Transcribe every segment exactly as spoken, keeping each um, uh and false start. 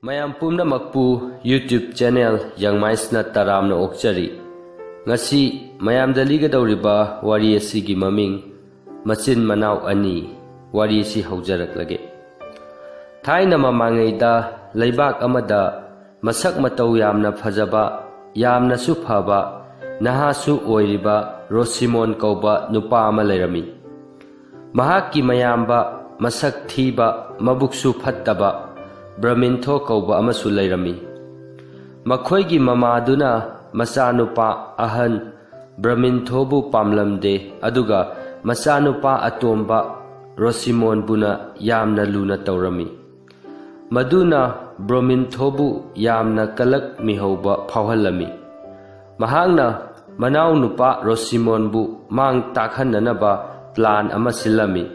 ꯃꯌꯥꯝ ꯄꯨꯝꯅꯃꯛꯄꯨ YouTube channel ꯌꯪꯃꯥꯏꯁꯅ ꯇꯔꯥꯝꯅ ꯑꯣꯛꯆꯔꯤ꯫ ꯉꯁꯤ ꯃꯌꯥꯝꯗ ꯂꯤꯒꯗꯧꯔꯤꯕ ꯋꯥꯔꯤ ꯑꯁꯤꯒꯤ ꯃꯃꯤꯡ ꯃꯆꯤꯟ ꯃꯅꯥꯎ ꯑꯅꯤ꯫ ꯋꯥꯔꯤ ꯑꯁꯤ ꯍꯧꯖꯔꯛꯂꯒꯦ꯫ ꯊꯥꯏꯅ ꯃꯃꯥꯡꯉꯩꯗ ꯂꯩꯕꯥꯛ ꯑꯃꯗ ꯃꯁꯛ ꯃꯇꯧ ꯌꯥꯝꯅ ꯐꯖꯕ, ꯌꯥꯝꯅꯁꯨ ꯐꯕ, ꯅꯍꯥꯁꯨ ꯑꯣꯏꯔꯤꯕ ꯔꯣꯁꯤꯃꯣꯟ ꯀꯧꯕ ꯅꯨꯄꯥ ꯑꯃ ꯂꯩꯔꯝꯃꯤ꯫ ꯃꯍꯥꯛꯀꯤ ꯃꯌꯥꯝꯕ ꯃꯁꯛ ꯊꯤꯕ, ꯃꯕꯨꯛꯁꯨ ꯐꯠꯇꯕ ꯕ꯭ꯔꯃꯤꯟꯊꯣ ꯀꯧꯕ ꯑꯃꯁꯨ ꯂꯩꯔꯝꯃꯤ꯫ ꯃꯈꯣꯏꯒꯤ ꯃꯃꯥꯗꯨꯅ ꯃꯆꯥꯅꯨꯄꯥ ꯑꯍꯟ ꯕ꯭ꯔꯃꯤꯟꯊꯣꯕꯨ ꯄꯥꯝꯂꯝꯗꯦ, ꯑꯗꯨꯒ ꯃꯆꯥꯅꯨꯄꯥ ꯑꯇꯣꯝꯕ ꯔꯣꯁꯤꯃꯣꯟꯕꯨꯅ ꯌꯥꯝꯅ ꯂꯨꯅ ꯇꯧꯔꯝꯃꯤ꯫ ꯃꯗꯨꯅ ꯕ꯭ꯔꯣꯃꯤꯟꯊꯣꯕꯨ ꯌꯥꯝꯅ ꯀꯂꯛ ꯃꯤꯍꯧꯕ ꯐꯥꯎꯍꯜꯂꯝꯃꯤ꯫ ꯃꯍꯥꯛꯅ ꯃꯅꯥꯎꯅꯨꯄꯥ ꯔꯣꯁꯤꯃꯣꯟꯕꯨ ꯃꯥꯡ ꯇꯥꯛꯍꯟꯅꯅꯕ plan ꯑꯃ ꯁꯤꯜꯂꯝꯃꯤ꯫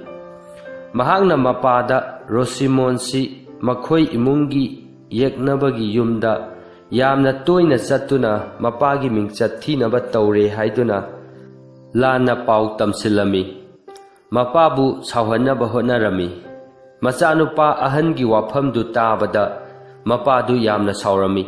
ꯃꯍꯥꯛꯅ ꯃꯄꯥꯗ ꯔꯣꯁꯤꯃꯣꯟꯁꯤ ꯃꯈꯣꯏ ꯏꯃꯨꯡꯒꯤ ꯌꯦꯛꯅꯕꯒꯤ ꯌꯨꯝꯗ ꯌꯥꯝꯅ ꯇꯣꯏꯅ ꯆꯠꯇꯨꯅ ꯃꯄꯥꯒꯤ ꯃꯤꯡꯆꯠ ꯊꯤꯅꯕ ꯇꯧꯔꯦ ꯍꯥꯏꯗꯨꯅ ꯂꯥꯟꯅ ꯄꯥꯎ ꯇꯝꯁꯤꯜꯂꯝꯃꯤ꯫ ꯃꯄꯥꯕꯨ ꯁꯥꯎꯍꯟꯅꯕ ꯍꯣꯠꯅꯔꯝꯃꯤ꯫ ꯃꯆꯥꯅꯨꯄꯥ ꯑꯍꯟꯒꯤ ꯋꯥꯐꯝꯗꯨ ꯇꯥꯕꯗ ꯃꯄꯥꯗꯨ ꯌꯥꯝꯅ ꯁꯥꯎꯔꯝꯃꯤ꯫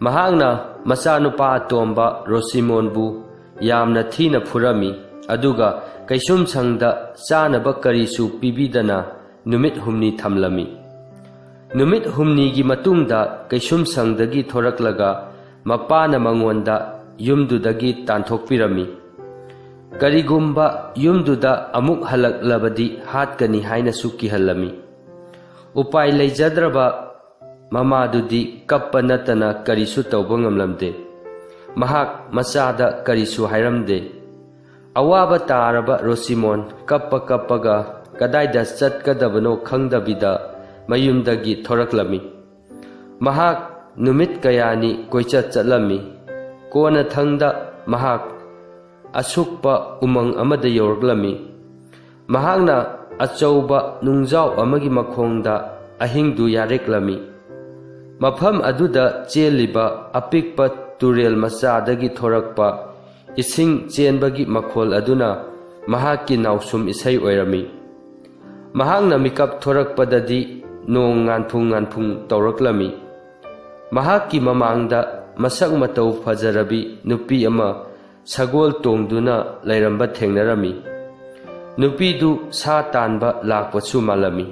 ꯃꯍꯥꯛꯅ ꯃꯆꯥꯅꯨꯄꯥ ꯑꯇꯣꯝꯕ ꯔꯣꯁꯤꯃꯣꯟꯕꯨ ꯌꯥꯝꯅ ꯊꯤꯅ ꯐꯨꯔꯝꯃꯤ, ꯑꯗꯨꯒ ꯀꯩꯁꯨꯝꯁꯪꯗ ꯆꯥꯅꯕ ꯀꯔꯤꯁꯨ ꯄꯤꯕꯤꯗꯅ ꯅꯨꯃꯤꯠ ꯍꯨꯝꯅꯤ ꯊꯝꯂꯝꯃꯤ꯫ ꯅꯨꯃꯤꯠ ꯍꯨꯝꯅꯤꯒꯤ ꯃꯇꯨꯡꯗ ꯀꯩꯁꯨꯝꯁꯪꯗꯒꯤ ꯊꯣꯔꯛꯂꯒ ꯃꯄꯥꯅ ꯃꯉꯣꯟꯗ ꯌꯨꯝꯗꯨꯗꯒꯤ ꯇꯥꯟꯊꯣꯛꯄꯤꯔꯝꯃꯤ꯫ ꯀꯔꯤꯒꯨꯝꯕ ꯌꯨꯝꯗꯨꯗ ꯑꯃꯨꯛ ꯍꯜꯂꯛꯂꯕꯗꯤ ꯍꯥꯠꯀꯅꯤ ꯍꯥꯏꯅꯁꯨ ꯀꯤꯍꯜꯂꯝꯃꯤ꯫ ꯎꯄꯥꯏ ꯂꯩꯖꯗ꯭ꯔꯕ ꯃꯃꯥꯗꯨꯗꯤ ꯀꯞꯄ ꯅꯠꯇꯅ ꯀꯔꯤꯁꯨ ꯇꯧꯕ ꯉꯝꯂꯝꯗꯦ꯫ ꯃꯍꯥꯛ ꯃꯆꯥꯗ ꯀꯔꯤꯁꯨ ꯍꯥꯏꯔꯝꯗꯦ꯫ ꯑꯋꯥꯕ ꯇꯥꯔꯕ ꯔꯣꯁꯤꯃꯣꯟ ꯀꯞꯄ ꯀꯞꯄꯒ ꯀꯗꯥꯏꯗ ꯆꯠꯀꯗꯕꯅꯣ ꯈꯪꯗꯕꯤꯗ ꯃꯌꯨꯝꯗꯒꯤ ꯊꯣꯔꯛꯂꯝꯃꯤ꯫ ꯃꯍꯥꯛ ꯅꯨꯃꯤꯠ ꯀꯌꯥꯅꯤ ꯀꯣꯏꯆꯠ ꯆꯠꯂꯝꯃꯤ꯫ ꯀꯣꯟꯅꯊꯪꯗ ꯃꯍꯥꯛ ꯑꯁꯨꯛꯄ ꯎꯃꯪ ꯑꯃꯗ ꯌꯧꯔꯛꯂꯝꯃꯤ꯫ ꯃꯍꯥꯛꯅ ꯑꯆꯧꯕ ꯅꯨꯡꯖꯥꯎ ꯑꯃꯒꯤ ꯃꯈꯣꯡꯗ ꯑꯍꯤꯡꯗꯨ ꯌꯥꯔꯦꯛꯂꯝꯃꯤ꯫ ꯃꯐꯝ ꯑꯗꯨꯗ ꯆꯦꯜꯂꯤꯕ ꯑꯄꯤꯛꯄ ꯇꯨꯔꯦꯜ ꯃꯆꯥꯗꯒꯤ ꯊꯣꯔꯛꯄ ꯏꯁꯤꯡ ꯆꯦꯟꯕꯒꯤ ꯃꯈꯣꯜ ꯑꯗꯨꯅ ꯃꯍꯥꯛꯀꯤ ꯅꯥꯎꯁꯨꯝ ꯏꯁꯩ ꯑꯣꯏꯔꯝꯃꯤ꯫ ꯃꯍꯥꯛꯅ ꯃꯤꯀꯞ ꯊꯣꯔꯛꯄꯗꯗꯤ ꯅꯣꯡ ꯉꯥꯟꯐꯨꯡ ꯉꯥꯟꯐꯨꯡ ꯇꯧꯔꯛꯂꯝꯃꯤ꯫ ꯃꯍꯥꯛꯀꯤ ꯃꯃꯥꯡꯗ ꯃꯁꯛ ꯃꯇꯧ ꯐꯖꯔꯕꯤ ꯅꯨꯄꯤ ꯑꯃ ꯁꯒꯣꯜ ꯇꯣꯡꯗꯨꯅ ꯂꯩꯔꯝꯕ ꯊꯦꯡꯅꯔꯝꯃꯤ꯫ ꯅꯨꯄꯤꯗꯨ ꯁꯥ ꯇꯥꯟꯕ ꯂꯥꯛꯄꯁꯨ ꯃꯥꯜꯂꯝꯃꯤ꯫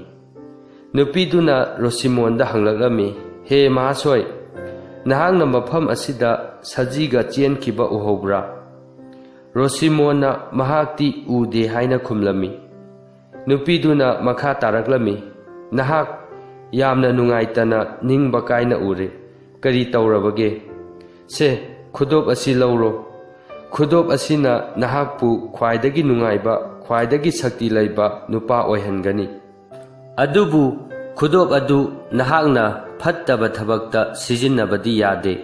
ꯅꯨꯄꯤꯗꯨꯅ ꯔꯣꯁꯤꯃꯣꯟꯗ ꯍꯪꯂꯛꯂꯝꯃꯤ, "ꯍꯦ ꯃꯍꯥꯁꯣꯏ, ꯅꯍꯥꯛꯅ ꯃꯐꯝ ꯑꯁꯤꯗ ꯁꯖꯤꯒ ꯆꯦꯟꯈꯤꯕ ꯎꯍꯧꯕ꯭ꯔꯥ?" ꯔꯣꯁꯤꯃꯣꯟꯅ ꯃꯍꯥꯛꯇꯤ ꯎꯗꯦ ꯍꯥꯏꯅ ꯈꯨꯝꯂꯝꯃꯤ꯫ ꯅꯨꯄꯤꯗꯨꯅ ꯃꯈꯥ ꯇꯥꯔꯛꯂꯝꯃꯤ, "ꯅꯍꯥꯛ ꯌꯥꯝꯅ ꯅꯨꯡꯉꯥꯏꯇꯅ ꯅꯤꯡꯕ ꯀꯥꯏꯅ ꯎꯔꯦ꯫ ꯀꯔꯤ ꯇꯧꯔꯕꯒꯦ? ꯁꯦ, ꯈꯨꯗꯣꯞ ꯑꯁꯤ ꯂꯧꯔꯣ꯫ ꯈꯨꯗꯣꯞ ꯑꯁꯤꯅ ꯅꯍꯥꯛꯄꯨ ꯈ꯭ꯋꯥꯏꯗꯒꯤ ꯅꯨꯡꯉꯥꯏꯕ, ꯈ꯭ꯋꯥꯏꯗꯒꯤ ꯁꯛꯇꯤ ꯂꯩꯕ ꯅꯨꯄꯥ ꯑꯣꯏꯍꯟꯒꯅꯤ꯫ ꯑꯗꯨꯕꯨ ꯈꯨꯗꯣꯞ ꯑꯗꯨ ꯅꯍꯥꯛꯅ ꯐꯠꯇꯕ ꯊꯕꯛꯇ ꯁꯤꯖꯤꯟꯅꯕꯗꯤ ꯌꯥꯗꯦ꯫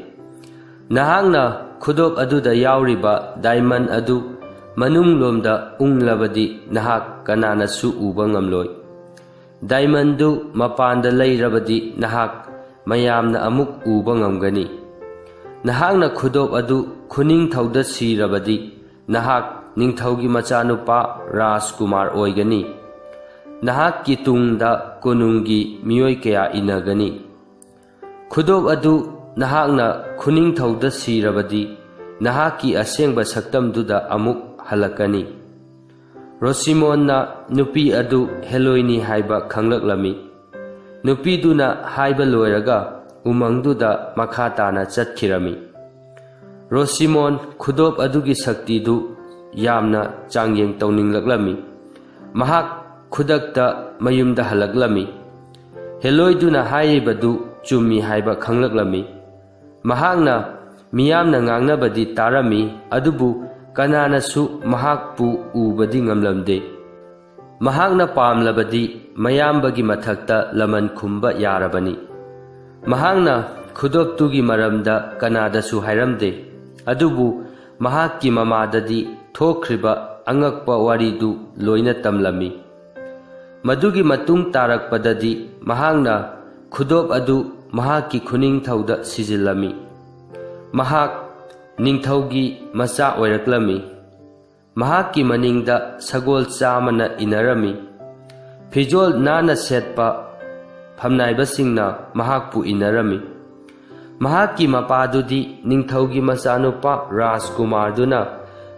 ꯅꯍꯥꯛꯅ ꯈꯨꯗꯣꯞ ꯑꯗꯨꯗ ꯌꯥꯎꯔꯤꯕ ꯗꯥꯏꯃꯟ ꯑꯗꯨ ꯃꯅꯨꯡꯂꯣꯝꯗ ꯎꯪꯂꯕꯗꯤ ꯅꯍꯥꯛ ꯀꯅꯥꯅꯁꯨ ꯎꯕ ꯉꯝꯂꯣꯏ꯫ ꯗꯥꯏꯃꯟꯗꯨ ꯃꯄꯥꯟꯗ ꯂꯩꯔꯕꯗꯤ ꯅꯍꯥꯛ ꯃꯌꯥꯝꯅ ꯑꯃꯨꯛ ꯎꯕ ꯉꯝꯒꯅꯤ꯫ ꯅꯍꯥꯛꯅ ꯈꯨꯗꯣꯞ ꯑꯗꯨ ꯈꯨꯅꯤꯡꯊꯧꯗ ꯁꯤꯔꯕꯗꯤ ꯅꯍꯥꯛ ꯅꯤꯡꯊꯧꯒꯤ ꯃꯆꯥꯅꯨꯄꯥ ꯔꯥꯖꯀꯨꯃꯥꯔ ꯑꯣꯏꯒꯅꯤ꯫ ꯅꯍꯥꯛꯀꯤ ꯇꯨꯡꯗ ꯀꯣꯅꯨꯡꯒꯤ ꯃꯤꯑꯣꯏ ꯀꯌꯥ ꯏꯟꯅꯒꯅꯤ꯫ ꯈꯨꯗꯣꯞ ꯑꯗꯨ ꯅꯍꯥꯛꯅ ꯈꯨꯅꯤꯡꯊꯧꯗ ꯁꯤꯔꯕꯗꯤ ꯅꯍꯥꯛꯀꯤ ꯑꯁꯦꯡꯕ ꯁꯛꯇꯝꯗꯨꯗ ꯑꯃꯨꯛ ꯍꯜꯂꯛꯀꯅꯤ꯫" ꯔꯣꯁꯤꯃꯣꯟꯅ ꯅꯨꯄꯤ ꯑꯗꯨ ꯍꯦꯂꯣꯏꯅꯤ ꯍꯥꯏꯕ ꯈꯪꯂꯛꯂꯝꯃꯤ꯫ ꯅꯨꯄꯤꯗꯨꯅ ꯍꯥꯏꯕ ꯂꯣꯏꯔꯒ ꯎꯃꯪꯗꯨꯗ ꯃꯈꯥ ꯇꯥꯅ ꯆꯠꯈꯤꯔꯝꯃꯤ꯫ ꯔꯣꯁꯤꯃꯣꯟ ꯈꯨꯗꯣꯞ ꯑꯗꯨꯒꯤ ꯁꯛꯇꯤꯗꯨ ꯌꯥꯝꯅ ꯆꯥꯡꯌꯦꯡ ꯇꯧꯅꯤꯡꯂꯛꯂꯝꯃꯤ꯫ ꯃꯍꯥꯛ ꯈꯨꯗꯛꯇ ꯃꯌꯨꯝꯗ ꯍꯜꯂꯛꯂꯝꯃꯤ꯫ ꯍꯦꯂꯣꯏꯗꯨꯅ ꯍꯥꯏꯔꯤꯕꯗꯨ ꯆꯨꯝꯃꯤ ꯍꯥꯏꯕ ꯈꯪꯂꯛꯂꯝꯃꯤ꯫ ꯃꯍꯥꯛꯅ ꯃꯤꯌꯥꯝꯅ ꯉꯥꯡꯅꯕꯗꯤ ꯇꯥꯔꯝꯃꯤ, ꯑꯗꯨꯕꯨ ꯀꯅꯥꯅꯁꯨ ꯃꯍꯥꯛꯄꯨ ꯎꯕꯗꯤ ꯉꯝꯂꯝꯗꯦ꯫ ꯃꯍꯥꯛꯅ ꯄꯥꯝꯂꯕꯗꯤ ꯃꯌꯥꯝꯕꯒꯤ ꯃꯊꯛꯇ ꯂꯃꯟ ꯈꯨꯝꯕ ꯌꯥꯔꯕꯅꯤ꯫ ꯃꯍꯥꯛꯅ ꯈꯨꯗꯣꯞꯇꯨꯒꯤ ꯃꯔꯝꯗ ꯀꯅꯥꯗꯁꯨ ꯍꯥꯏꯔꯝꯗꯦ, ꯑꯗꯨꯕꯨ ꯃꯍꯥꯛꯀꯤ ꯃꯃꯥꯗꯗꯤ ꯊꯣꯛꯈ꯭ꯔꯤꯕ ꯑꯉꯛꯄ ꯋꯥꯔꯤꯗꯨ ꯂꯣꯏꯅ ꯇꯝꯂꯝꯃꯤ꯫ ꯃꯗꯨꯒꯤ ꯃꯇꯨꯡ ꯇꯥꯔꯛꯄꯗꯗꯤ ꯃꯍꯥꯛꯅ ꯈꯨꯗꯣꯞ ꯑꯗꯨ ꯃꯍꯥꯛꯀꯤ ꯈꯨꯅꯤꯡꯊꯧꯗ ꯁꯤꯖꯤꯜꯂꯝꯃꯤ꯫ ꯃꯍꯥꯛ ꯅꯤꯡꯊꯧꯒꯤ ꯃꯆꯥ ꯑꯣꯏꯔꯛꯂꯝꯃꯤ꯫ ꯃꯍꯥꯛꯀꯤ ꯃꯅꯤꯡꯗ ꯁꯒꯣꯜ ꯆꯥꯝꯃꯅ ꯏꯟꯅꯔꯝꯃꯤ꯫ ꯐꯤꯖꯣꯜ ꯅꯥꯟꯅ ꯁꯦꯠꯄ ꯐꯝꯅꯥꯏꯕꯁꯤꯡꯅ ꯃꯍꯥꯛꯄꯨ ꯏꯟꯅꯔꯝꯃꯤ꯫ ꯃꯍꯥꯛꯀꯤ ꯃꯄꯥꯗꯨꯗꯤ ꯅꯤꯡꯊꯧꯒꯤ ꯃꯆꯥꯅꯨꯄꯥ ꯔꯥꯖꯀꯨꯃꯥꯔꯗꯨꯅ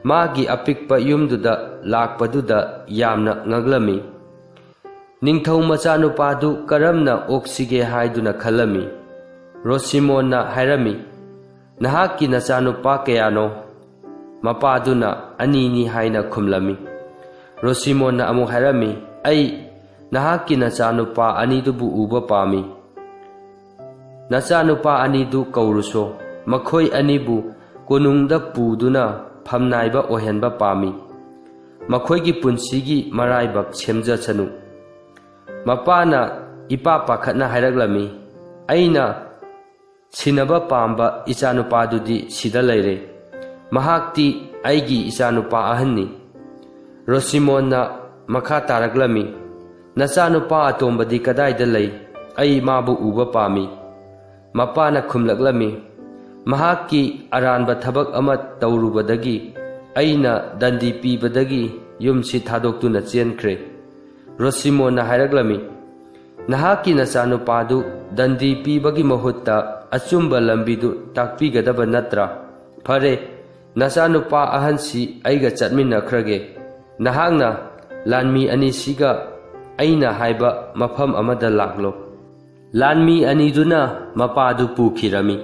ꯃꯥꯒꯤ ꯑꯄꯤꯛꯄ ꯌꯨꯝꯗꯨꯗ ꯂꯥꯛꯄꯗꯨꯗ ꯌꯥꯝꯅ ꯉꯛꯂꯝꯃꯤ꯫ ꯅꯤꯡꯊꯧ ꯃꯆꯥꯅꯨꯄꯥꯗꯨ ꯀꯔꯝꯅ ꯑꯣꯛꯁꯤꯒꯦ ꯍꯥꯏꯗꯨꯅ ꯈꯜꯂꯝꯃꯤ꯫ ꯔꯣꯁꯤꯃꯣꯟꯅ ꯍꯥꯏꯔꯝꯃꯤ, "ꯅꯍꯥꯛꯀꯤ ꯅꯆꯥꯅꯨꯄꯥ ꯀꯌꯥꯅꯣ?" ꯃꯄꯥꯗꯨꯅ, "ꯑꯅꯤꯅꯤ" ꯍꯥꯏꯅ ꯈꯨꯝꯂꯝꯃꯤ꯫ ꯔꯣꯁꯤꯃꯣꯟꯅ ꯑꯃꯨꯛ ꯍꯥꯏꯔꯝꯃꯤ, "ꯑꯩ ꯅꯍꯥꯛꯀꯤ ꯅꯆꯥꯅꯨꯄꯥ ꯑꯅꯤꯗꯨꯕꯨ ꯎꯕ ꯄꯥꯝꯃꯤ꯫ ꯅꯆꯥꯅꯨꯄꯥ ꯑꯅꯤꯗꯨ ꯀꯧꯔꯨꯁꯣ꯫ ꯃꯈꯣꯏ ꯑꯅꯤꯕꯨ ꯀꯣꯅꯨꯡꯗ ꯄꯨꯗꯨꯅ ꯐꯝꯅꯥꯏꯕ ꯑꯣꯏꯍꯟꯕ ꯄꯥꯝꯃꯤ꯫ ꯃꯈꯣꯏꯒꯤ ꯄꯨꯟꯁꯤꯒꯤ ꯃꯔꯥꯏꯕꯛ ꯁꯦꯝꯖꯁꯅꯨ꯫" ꯃꯄꯥꯅ ꯏꯄꯥ ꯄꯥꯈꯠꯅ ꯍꯥꯏꯔꯛꯂꯝꯃꯤ, "ꯑꯩꯅ ꯁꯤꯟꯅꯕ ꯄꯥꯝꯕ ꯏꯆꯥꯅꯨꯄꯥꯗꯨꯗꯤ ꯁꯤꯗ ꯂꯩꯔꯦ꯫ ꯃꯍꯥꯛꯇꯤ ꯑꯩꯒꯤ ꯏꯆꯥꯅꯨꯄꯥ ꯑꯍꯟꯅꯤ꯫" ꯔꯣꯁꯤꯃꯣꯟꯅ ꯃꯈꯥ ꯇꯥꯔꯛꯂꯝꯃꯤ, "ꯅꯆꯥꯅꯨꯄꯥ ꯑꯇꯣꯝꯕꯗꯤ ꯀꯗꯥꯏꯗ ꯂꯩ? ꯑꯩ ꯃꯥꯕꯨ ꯎꯕ ꯄꯥꯝꯃꯤ꯫" ꯃꯄꯥꯅ ꯈꯨꯝꯂꯛꯂꯝꯃꯤ, "ꯃꯍꯥꯛꯀꯤ ꯑꯔꯥꯟꯕ ꯊꯕꯛ ꯑꯃ ꯇꯧꯔꯨꯕꯗꯒꯤ ꯑꯩꯅ ꯗꯟꯗꯤ ꯄꯤꯕꯗꯒꯤ ꯌꯨꯝꯁꯤ ꯊꯥꯗꯣꯛꯇꯨꯅ ꯆꯦꯟꯈ꯭ꯔꯦ꯫" ꯔꯣꯁꯤꯃꯣꯟꯅ ꯍꯥꯏꯔꯛꯂꯝꯃꯤ, "ꯅꯍꯥꯛꯀꯤ ꯅꯆꯥꯅꯨꯄꯥꯗꯨ ꯗꯟꯗꯤ ꯄꯤꯕꯒꯤ ꯃꯍꯨꯠꯇ ꯑꯆꯨꯝꯕ ꯂꯝꯕꯤꯗꯨ ꯇꯥꯛꯄꯤꯒꯗꯕ ꯅꯠꯇ꯭ꯔꯥ? ꯐꯔꯦ, ꯅꯆꯥꯅꯨꯄꯥ ꯑꯍꯟꯁꯤ ꯑꯩꯒ ꯆꯠꯃꯤꯟꯅꯈ꯭ꯔꯒꯦ꯫ ꯅꯍꯥꯛꯅ ꯂꯥꯟꯃꯤ ꯑꯅꯤꯁꯤꯒ ꯑꯩꯅ ꯍꯥꯏꯕ ꯃꯐꯝ ꯑꯃꯗ ꯂꯥꯛꯂꯣ꯫" ꯂꯥꯟꯃꯤ ꯑꯅꯤꯗꯨꯅ ꯃꯄꯥꯗꯨ ꯄꯨꯈꯤꯔꯝꯃꯤ꯫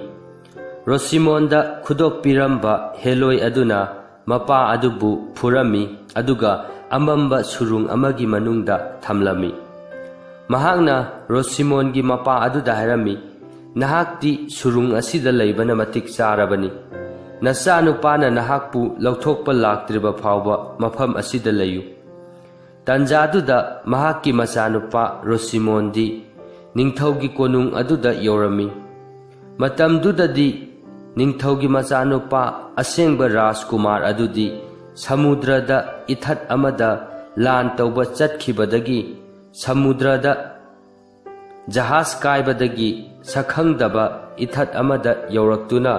ꯔꯣꯁꯤꯃꯣꯟꯗ ꯈꯨꯗꯣꯞ ꯄꯤꯔꯝꯕ ꯍꯦꯂꯣꯏ ꯑꯗꯨꯅ ꯃꯄꯥ ꯑꯗꯨꯕꯨ ꯐꯨꯔꯝꯃꯤ, ꯑꯗꯨꯒ ꯑꯃꯝꯕ ꯁꯨꯔꯨꯡ ꯑꯃꯒꯤ ꯃꯅꯨꯡꯗ ꯊꯝꯂꯝꯃꯤ꯫ ꯃꯍꯥꯛꯅ ꯔꯣꯁꯤꯃꯣꯟꯒꯤ ꯃꯄꯥ ꯑꯗꯨꯗ ꯍꯥꯏꯔꯝꯃꯤ, "ꯅꯍꯥꯛꯇꯤ ꯁꯨꯔꯨꯡ ꯑꯁꯤꯗ ꯂꯩꯕꯅ ꯃꯇꯤꯛ ꯆꯥꯔꯕꯅꯤ꯫ ꯅꯆꯥꯅꯨꯄꯥꯅ ꯅꯍꯥꯛꯄꯨ ꯂꯧꯊꯣꯛꯄ ꯂꯥꯛꯇ꯭ꯔꯤꯕ ꯐꯥꯎꯕ ꯃꯐꯝ ꯑꯁꯤꯗ ꯂꯩꯌꯨ꯫" ꯇꯟꯖꯥꯗꯨꯗ ꯃꯍꯥꯛꯀꯤ ꯃꯆꯥꯅꯨꯄꯥ ꯔꯣꯁꯤꯃꯣꯟꯗꯤ ꯅꯤꯡꯊꯧꯒꯤ ꯀꯣꯅꯨꯡ ꯑꯗꯨꯗ ꯌꯧꯔꯝꯃꯤ꯫ ꯃꯇꯝꯗꯨꯗꯗꯤ ꯅꯤꯡꯊꯧꯒꯤ ꯃꯆꯥꯅꯨꯄꯥ ꯑꯁꯦꯡꯕ ꯔꯥꯖꯀꯨꯃꯥꯔ ꯑꯗꯨꯗꯤ ꯁꯃꯨꯗ꯭ꯔꯗ ꯏꯊꯠ ꯑꯃꯗ ꯂꯥꯟ ꯇꯧꯕ ꯆꯠꯈꯤꯕꯗꯒꯤ, ꯁꯃꯨꯗ꯭ꯔꯗ ꯖꯍꯥꯖ ꯀꯥꯏꯕꯗꯒꯤ ꯁꯛꯈꯪꯗꯕ ꯏꯊꯠ ꯑꯃꯗ ꯌꯧꯔꯛꯇꯨꯅ,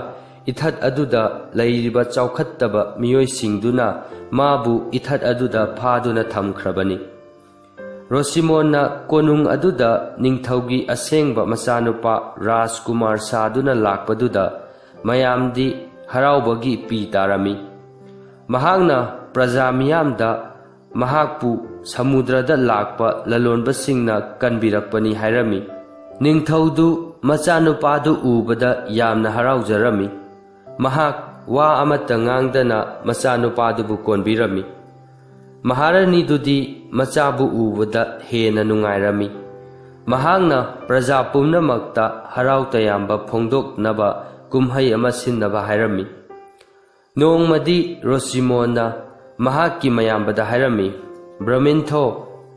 ꯏꯊꯠ ꯑꯗꯨꯗ ꯂꯩꯔꯤꯕ ꯆꯥꯎꯈꯠꯇꯕ ꯃꯤꯑꯣꯏꯁꯤꯡꯗꯨꯅ ꯃꯥꯕꯨ ꯏꯊꯠ ꯑꯗꯨꯗ ꯐꯥꯗꯨꯅ ꯊꯝꯈ꯭ꯔꯕꯅꯤ꯫ ꯔꯣꯁꯤꯃꯣꯟꯅ ꯀꯣꯅꯨꯡ ꯑꯗꯨꯗ ꯅꯤꯡꯊꯧꯒꯤ ꯑꯁꯦꯡꯕ ꯃꯆꯥꯅꯨꯄꯥ ꯔꯥꯖꯀꯨꯃꯥꯔ ꯁꯥꯗꯨꯅ ꯂꯥꯛꯄꯗꯨꯗ ꯃꯌꯥꯝꯗꯤ ꯍꯔꯥꯎꯕꯒꯤ ꯄꯤ ꯇꯥꯔꯝꯃꯤ꯫ ꯃꯍꯥꯛꯅ ꯄ꯭ꯔꯖꯥ ꯃꯤꯌꯥꯝꯗ ꯃꯍꯥꯛꯄꯨ ꯁꯃꯨꯗ꯭ꯔꯗ ꯂꯥꯛꯄ ꯂꯂꯣꯟꯕꯁꯤꯡꯅ ꯀꯟꯕꯤꯔꯛꯄꯅꯤ ꯍꯥꯏꯔꯝꯃꯤ꯫ ꯅꯤꯡꯊꯧꯗꯨ ꯃꯆꯥꯅꯨꯄꯥꯗꯨ ꯎꯕꯗ ꯌꯥꯝꯅ ꯍꯔꯥꯎꯖꯔꯝꯃꯤ꯫ ꯃꯍꯥꯛ ꯋꯥ ꯑꯃꯠꯇ ꯉꯥꯡꯗꯅ ꯃꯆꯥꯅꯨꯄꯥꯗꯨꯕꯨ ꯀꯣꯟꯕꯤꯔꯝꯃꯤ꯫ ꯃꯍꯥꯔꯥꯅꯤꯗꯨꯗꯤ ꯃꯆꯥꯕꯨ ꯎꯕꯗ ꯍꯦꯟꯅ ꯅꯨꯡꯉꯥꯏꯔꯝꯃꯤ꯫ ꯃꯍꯥꯛꯅ ꯄ꯭ꯔꯖꯥ ꯄꯨꯝꯅꯃꯛꯇ ꯍꯔꯥꯎ ꯇꯌꯥꯝꯕ ꯐꯣꯡꯗꯣꯛꯅꯕ ꯀꯨꯝꯍꯩ ꯑꯃ ꯁꯤꯟꯅꯕ ꯍꯥꯏꯔꯝꯃꯤ꯫ ꯅꯣꯡꯃꯗꯤ ꯔꯣꯁꯤꯃꯣꯟꯅ ꯃꯍꯥꯛꯀꯤ ꯃꯌꯥꯝꯕꯗ ꯍꯥꯏꯔꯝꯃꯤ, "ꯕ꯭ꯔꯃꯤꯟꯊꯣ,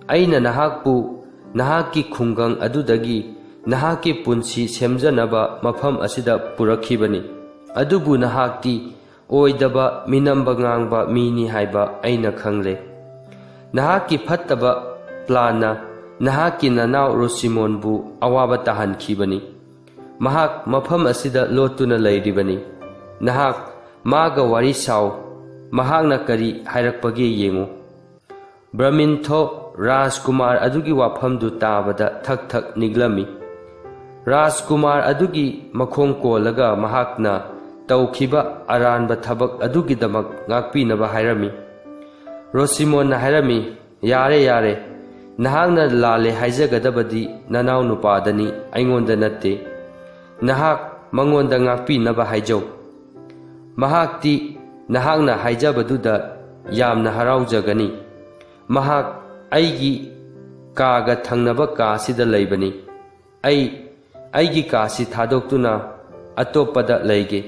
ꯑꯩꯅ ꯅꯍꯥꯛꯄꯨ ꯅꯍꯥꯛꯀꯤ ꯈꯨꯡꯒꯪ ꯑꯗꯨꯗꯒꯤ ꯅꯍꯥꯛꯀꯤ ꯄꯨꯟꯁꯤ ꯁꯦꯝꯖꯅꯕ ꯃꯐꯝ ꯑꯁꯤꯗ ꯄꯨꯔꯛꯈꯤꯕꯅꯤ꯫ ꯑꯗꯨꯕꯨ ꯅꯍꯥꯛꯇꯤ ꯑꯣꯏꯗꯕ ꯃꯤꯅꯝꯕ ꯉꯥꯡꯕ ꯃꯤꯅꯤ ꯍꯥꯏꯕ ꯑꯩꯅ ꯈꯪꯂꯦ꯫ ꯅꯍꯥꯛꯀꯤ ꯐꯠꯇꯕ ꯄ꯭ꯂꯥꯟꯅ ꯅꯍꯥꯛꯀꯤ ꯅꯅꯥꯎ ꯔꯣꯁꯤꯃꯣꯟꯕꯨ ꯑꯋꯥꯕ ꯇꯥꯍꯟꯈꯤꯕꯅꯤ꯫ ꯃꯍꯥꯛ ꯃꯐꯝ ꯑꯁꯤꯗ ꯂꯣꯠꯇꯨꯅ ꯂꯩꯔꯤꯕꯅꯤ꯫ ꯅꯍꯥꯛ ꯃꯥꯒ ꯋꯥꯔꯤ ꯁꯥꯎ꯫ ꯃꯍꯥꯛꯅ ꯀꯔꯤ ꯍꯥꯏꯔꯛꯄꯒꯦ ꯌꯦꯡꯉꯨ꯫" ꯕ꯭ꯔꯃꯤꯟꯊꯣ ꯔꯥꯖꯀꯨꯃꯥꯔ ꯑꯗꯨꯒꯤ ꯋꯥꯐꯝꯗꯨ ꯇꯥꯕꯗ ꯊꯛ ꯊꯛ ꯅꯤꯛꯂꯝꯃꯤ꯫ ꯔꯥꯖꯀꯨꯃꯥꯔ ꯑꯗꯨꯒꯤ ꯃꯈꯣꯡ ꯀꯣꯜꯂꯒ ꯃꯍꯥꯛꯅ ꯇꯧꯈꯤꯕ ꯑꯔꯥꯟꯕ ꯊꯕꯛ ꯑꯗꯨꯒꯤꯗꯃꯛ ꯉꯥꯛꯄꯤꯅꯕ ꯍꯥꯏꯔꯝꯃꯤ꯫ ꯔꯣꯁꯤꯃꯣꯟꯅ ꯍꯥꯏꯔꯝꯃꯤ, "ꯌꯥꯔꯦ, ꯌꯥꯔꯦ꯫ ꯅꯍꯥꯛꯅ ꯂꯥꯜꯂꯦ ꯍꯥꯏꯖꯒꯗꯕꯗꯤ ꯅꯅꯥꯎ ꯅꯨꯄꯥꯗꯅꯤ, ꯑꯩꯉꯣꯟꯗ ꯅꯠꯇꯦ꯫ ꯅꯍꯥꯛ ꯃꯉꯣꯟꯗ ꯉꯥꯛꯄꯤꯅꯕ ꯍꯥꯏꯖꯧ꯫ ꯃꯍꯥꯛꯇꯤ ꯅꯍꯥꯛꯅ ꯍꯥꯏꯖꯕꯗꯨꯗ ꯌꯥꯝꯅ ꯍꯔꯥꯎꯖꯒꯅꯤ꯫ ꯃꯍꯥꯛ ꯑꯩꯒꯤ ꯀꯥꯒ ꯊꯪꯅꯕ ꯀꯥꯁꯤꯗ ꯂꯩꯕꯅꯤ꯫ ꯑꯩ ꯑꯩꯒꯤ ꯀꯥꯁꯤ ꯊꯥꯗꯣꯛꯇꯨꯅ ꯑꯇꯣꯞꯄꯗ ꯂꯩꯒꯦ꯫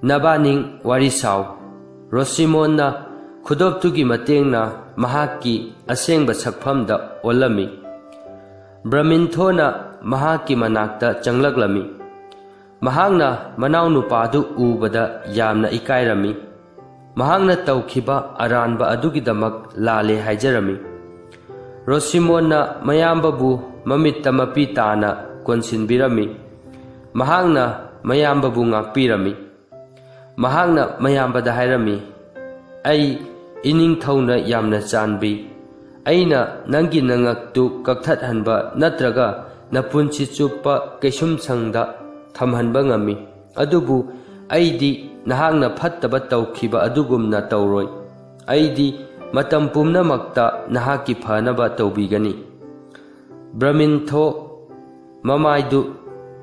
ꯅꯕꯥꯅꯤꯡ ꯋꯥꯔꯤ ꯁꯥꯎ꯫" ꯔꯣꯁꯤꯃꯣꯟꯅ ꯈꯨꯗꯣꯞꯇꯨꯒꯤ ꯃꯇꯦꯡꯅ ꯃꯍꯥꯛꯀꯤ ꯑꯁꯦꯡꯕ ꯁꯛꯐꯝꯗ ꯑꯣꯜꯂꯝꯃꯤ꯫ ꯕ꯭ꯔꯃꯤꯟꯊꯣꯅ ꯃꯍꯥꯛꯀꯤ ꯃꯅꯥꯛꯇ ꯆꯪꯂꯛꯂꯝꯃꯤ꯫ ꯃꯍꯥꯛꯅ ꯃꯅꯥꯎꯅꯨꯄꯥꯗꯨ ꯎꯕꯗ ꯌꯥꯝꯅ ꯏꯀꯥꯏꯔꯝꯃꯤ꯫ ꯃꯍꯥꯛꯅ ꯇꯧꯈꯤꯕ ꯑꯔꯥꯟꯕ ꯑꯗꯨꯒꯤꯗꯃꯛ ꯂꯥꯜꯂꯦ ꯍꯥꯏꯖꯔꯝꯃꯤ꯫ ꯔꯣꯁꯤꯃꯣꯟꯅ ꯃꯌꯥꯝꯕꯕꯨ ꯃꯃꯤꯠꯇ ꯃꯄꯤ ꯇꯥꯅ ꯀꯣꯟꯁꯤꯟꯕꯤꯔꯝꯃꯤ꯫ ꯃꯍꯥꯛꯅ ꯃꯌꯥꯝꯕꯕꯨ ꯉꯥꯛꯄꯤꯔꯝꯃꯤ꯫ ꯃꯍꯥꯛꯅ ꯃꯌꯥꯝꯕꯗ ꯍꯥꯏꯔꯝꯃꯤ, "ꯑꯩ ꯏꯅꯤꯡꯊꯧꯅ ꯌꯥꯝꯅ ꯆꯥꯟꯕꯤ꯫ ꯑꯩꯅ ꯅꯪꯒꯤ ꯅꯉꯛꯇꯨ ꯀꯛꯊꯠꯍꯟꯕ ꯅꯠꯇ꯭ꯔꯒ ꯅꯄꯨꯟꯁꯤ ꯆꯨꯞꯄ ꯀꯩꯁꯨꯝꯁꯪꯗ ꯊꯝꯍꯟꯕ ꯉꯝꯃꯤ꯫ ꯑꯗꯨꯕꯨ ꯑꯩꯗꯤ ꯅꯍꯥꯛꯅ ꯐꯠꯇꯕ ꯇꯧꯈꯤꯕ ꯑꯗꯨꯒꯨꯝꯅ ꯇꯧꯔꯣꯏ꯫ ꯑꯩꯗꯤ ꯃꯇꯝ ꯄꯨꯝꯅꯃꯛꯇ ꯅꯍꯥꯛꯀꯤ ꯐꯅꯕ ꯇꯧꯕꯤꯒꯅꯤ꯫ ꯕ꯭ꯔꯃꯤꯟꯊꯣ ꯃꯃꯥꯏꯗꯨ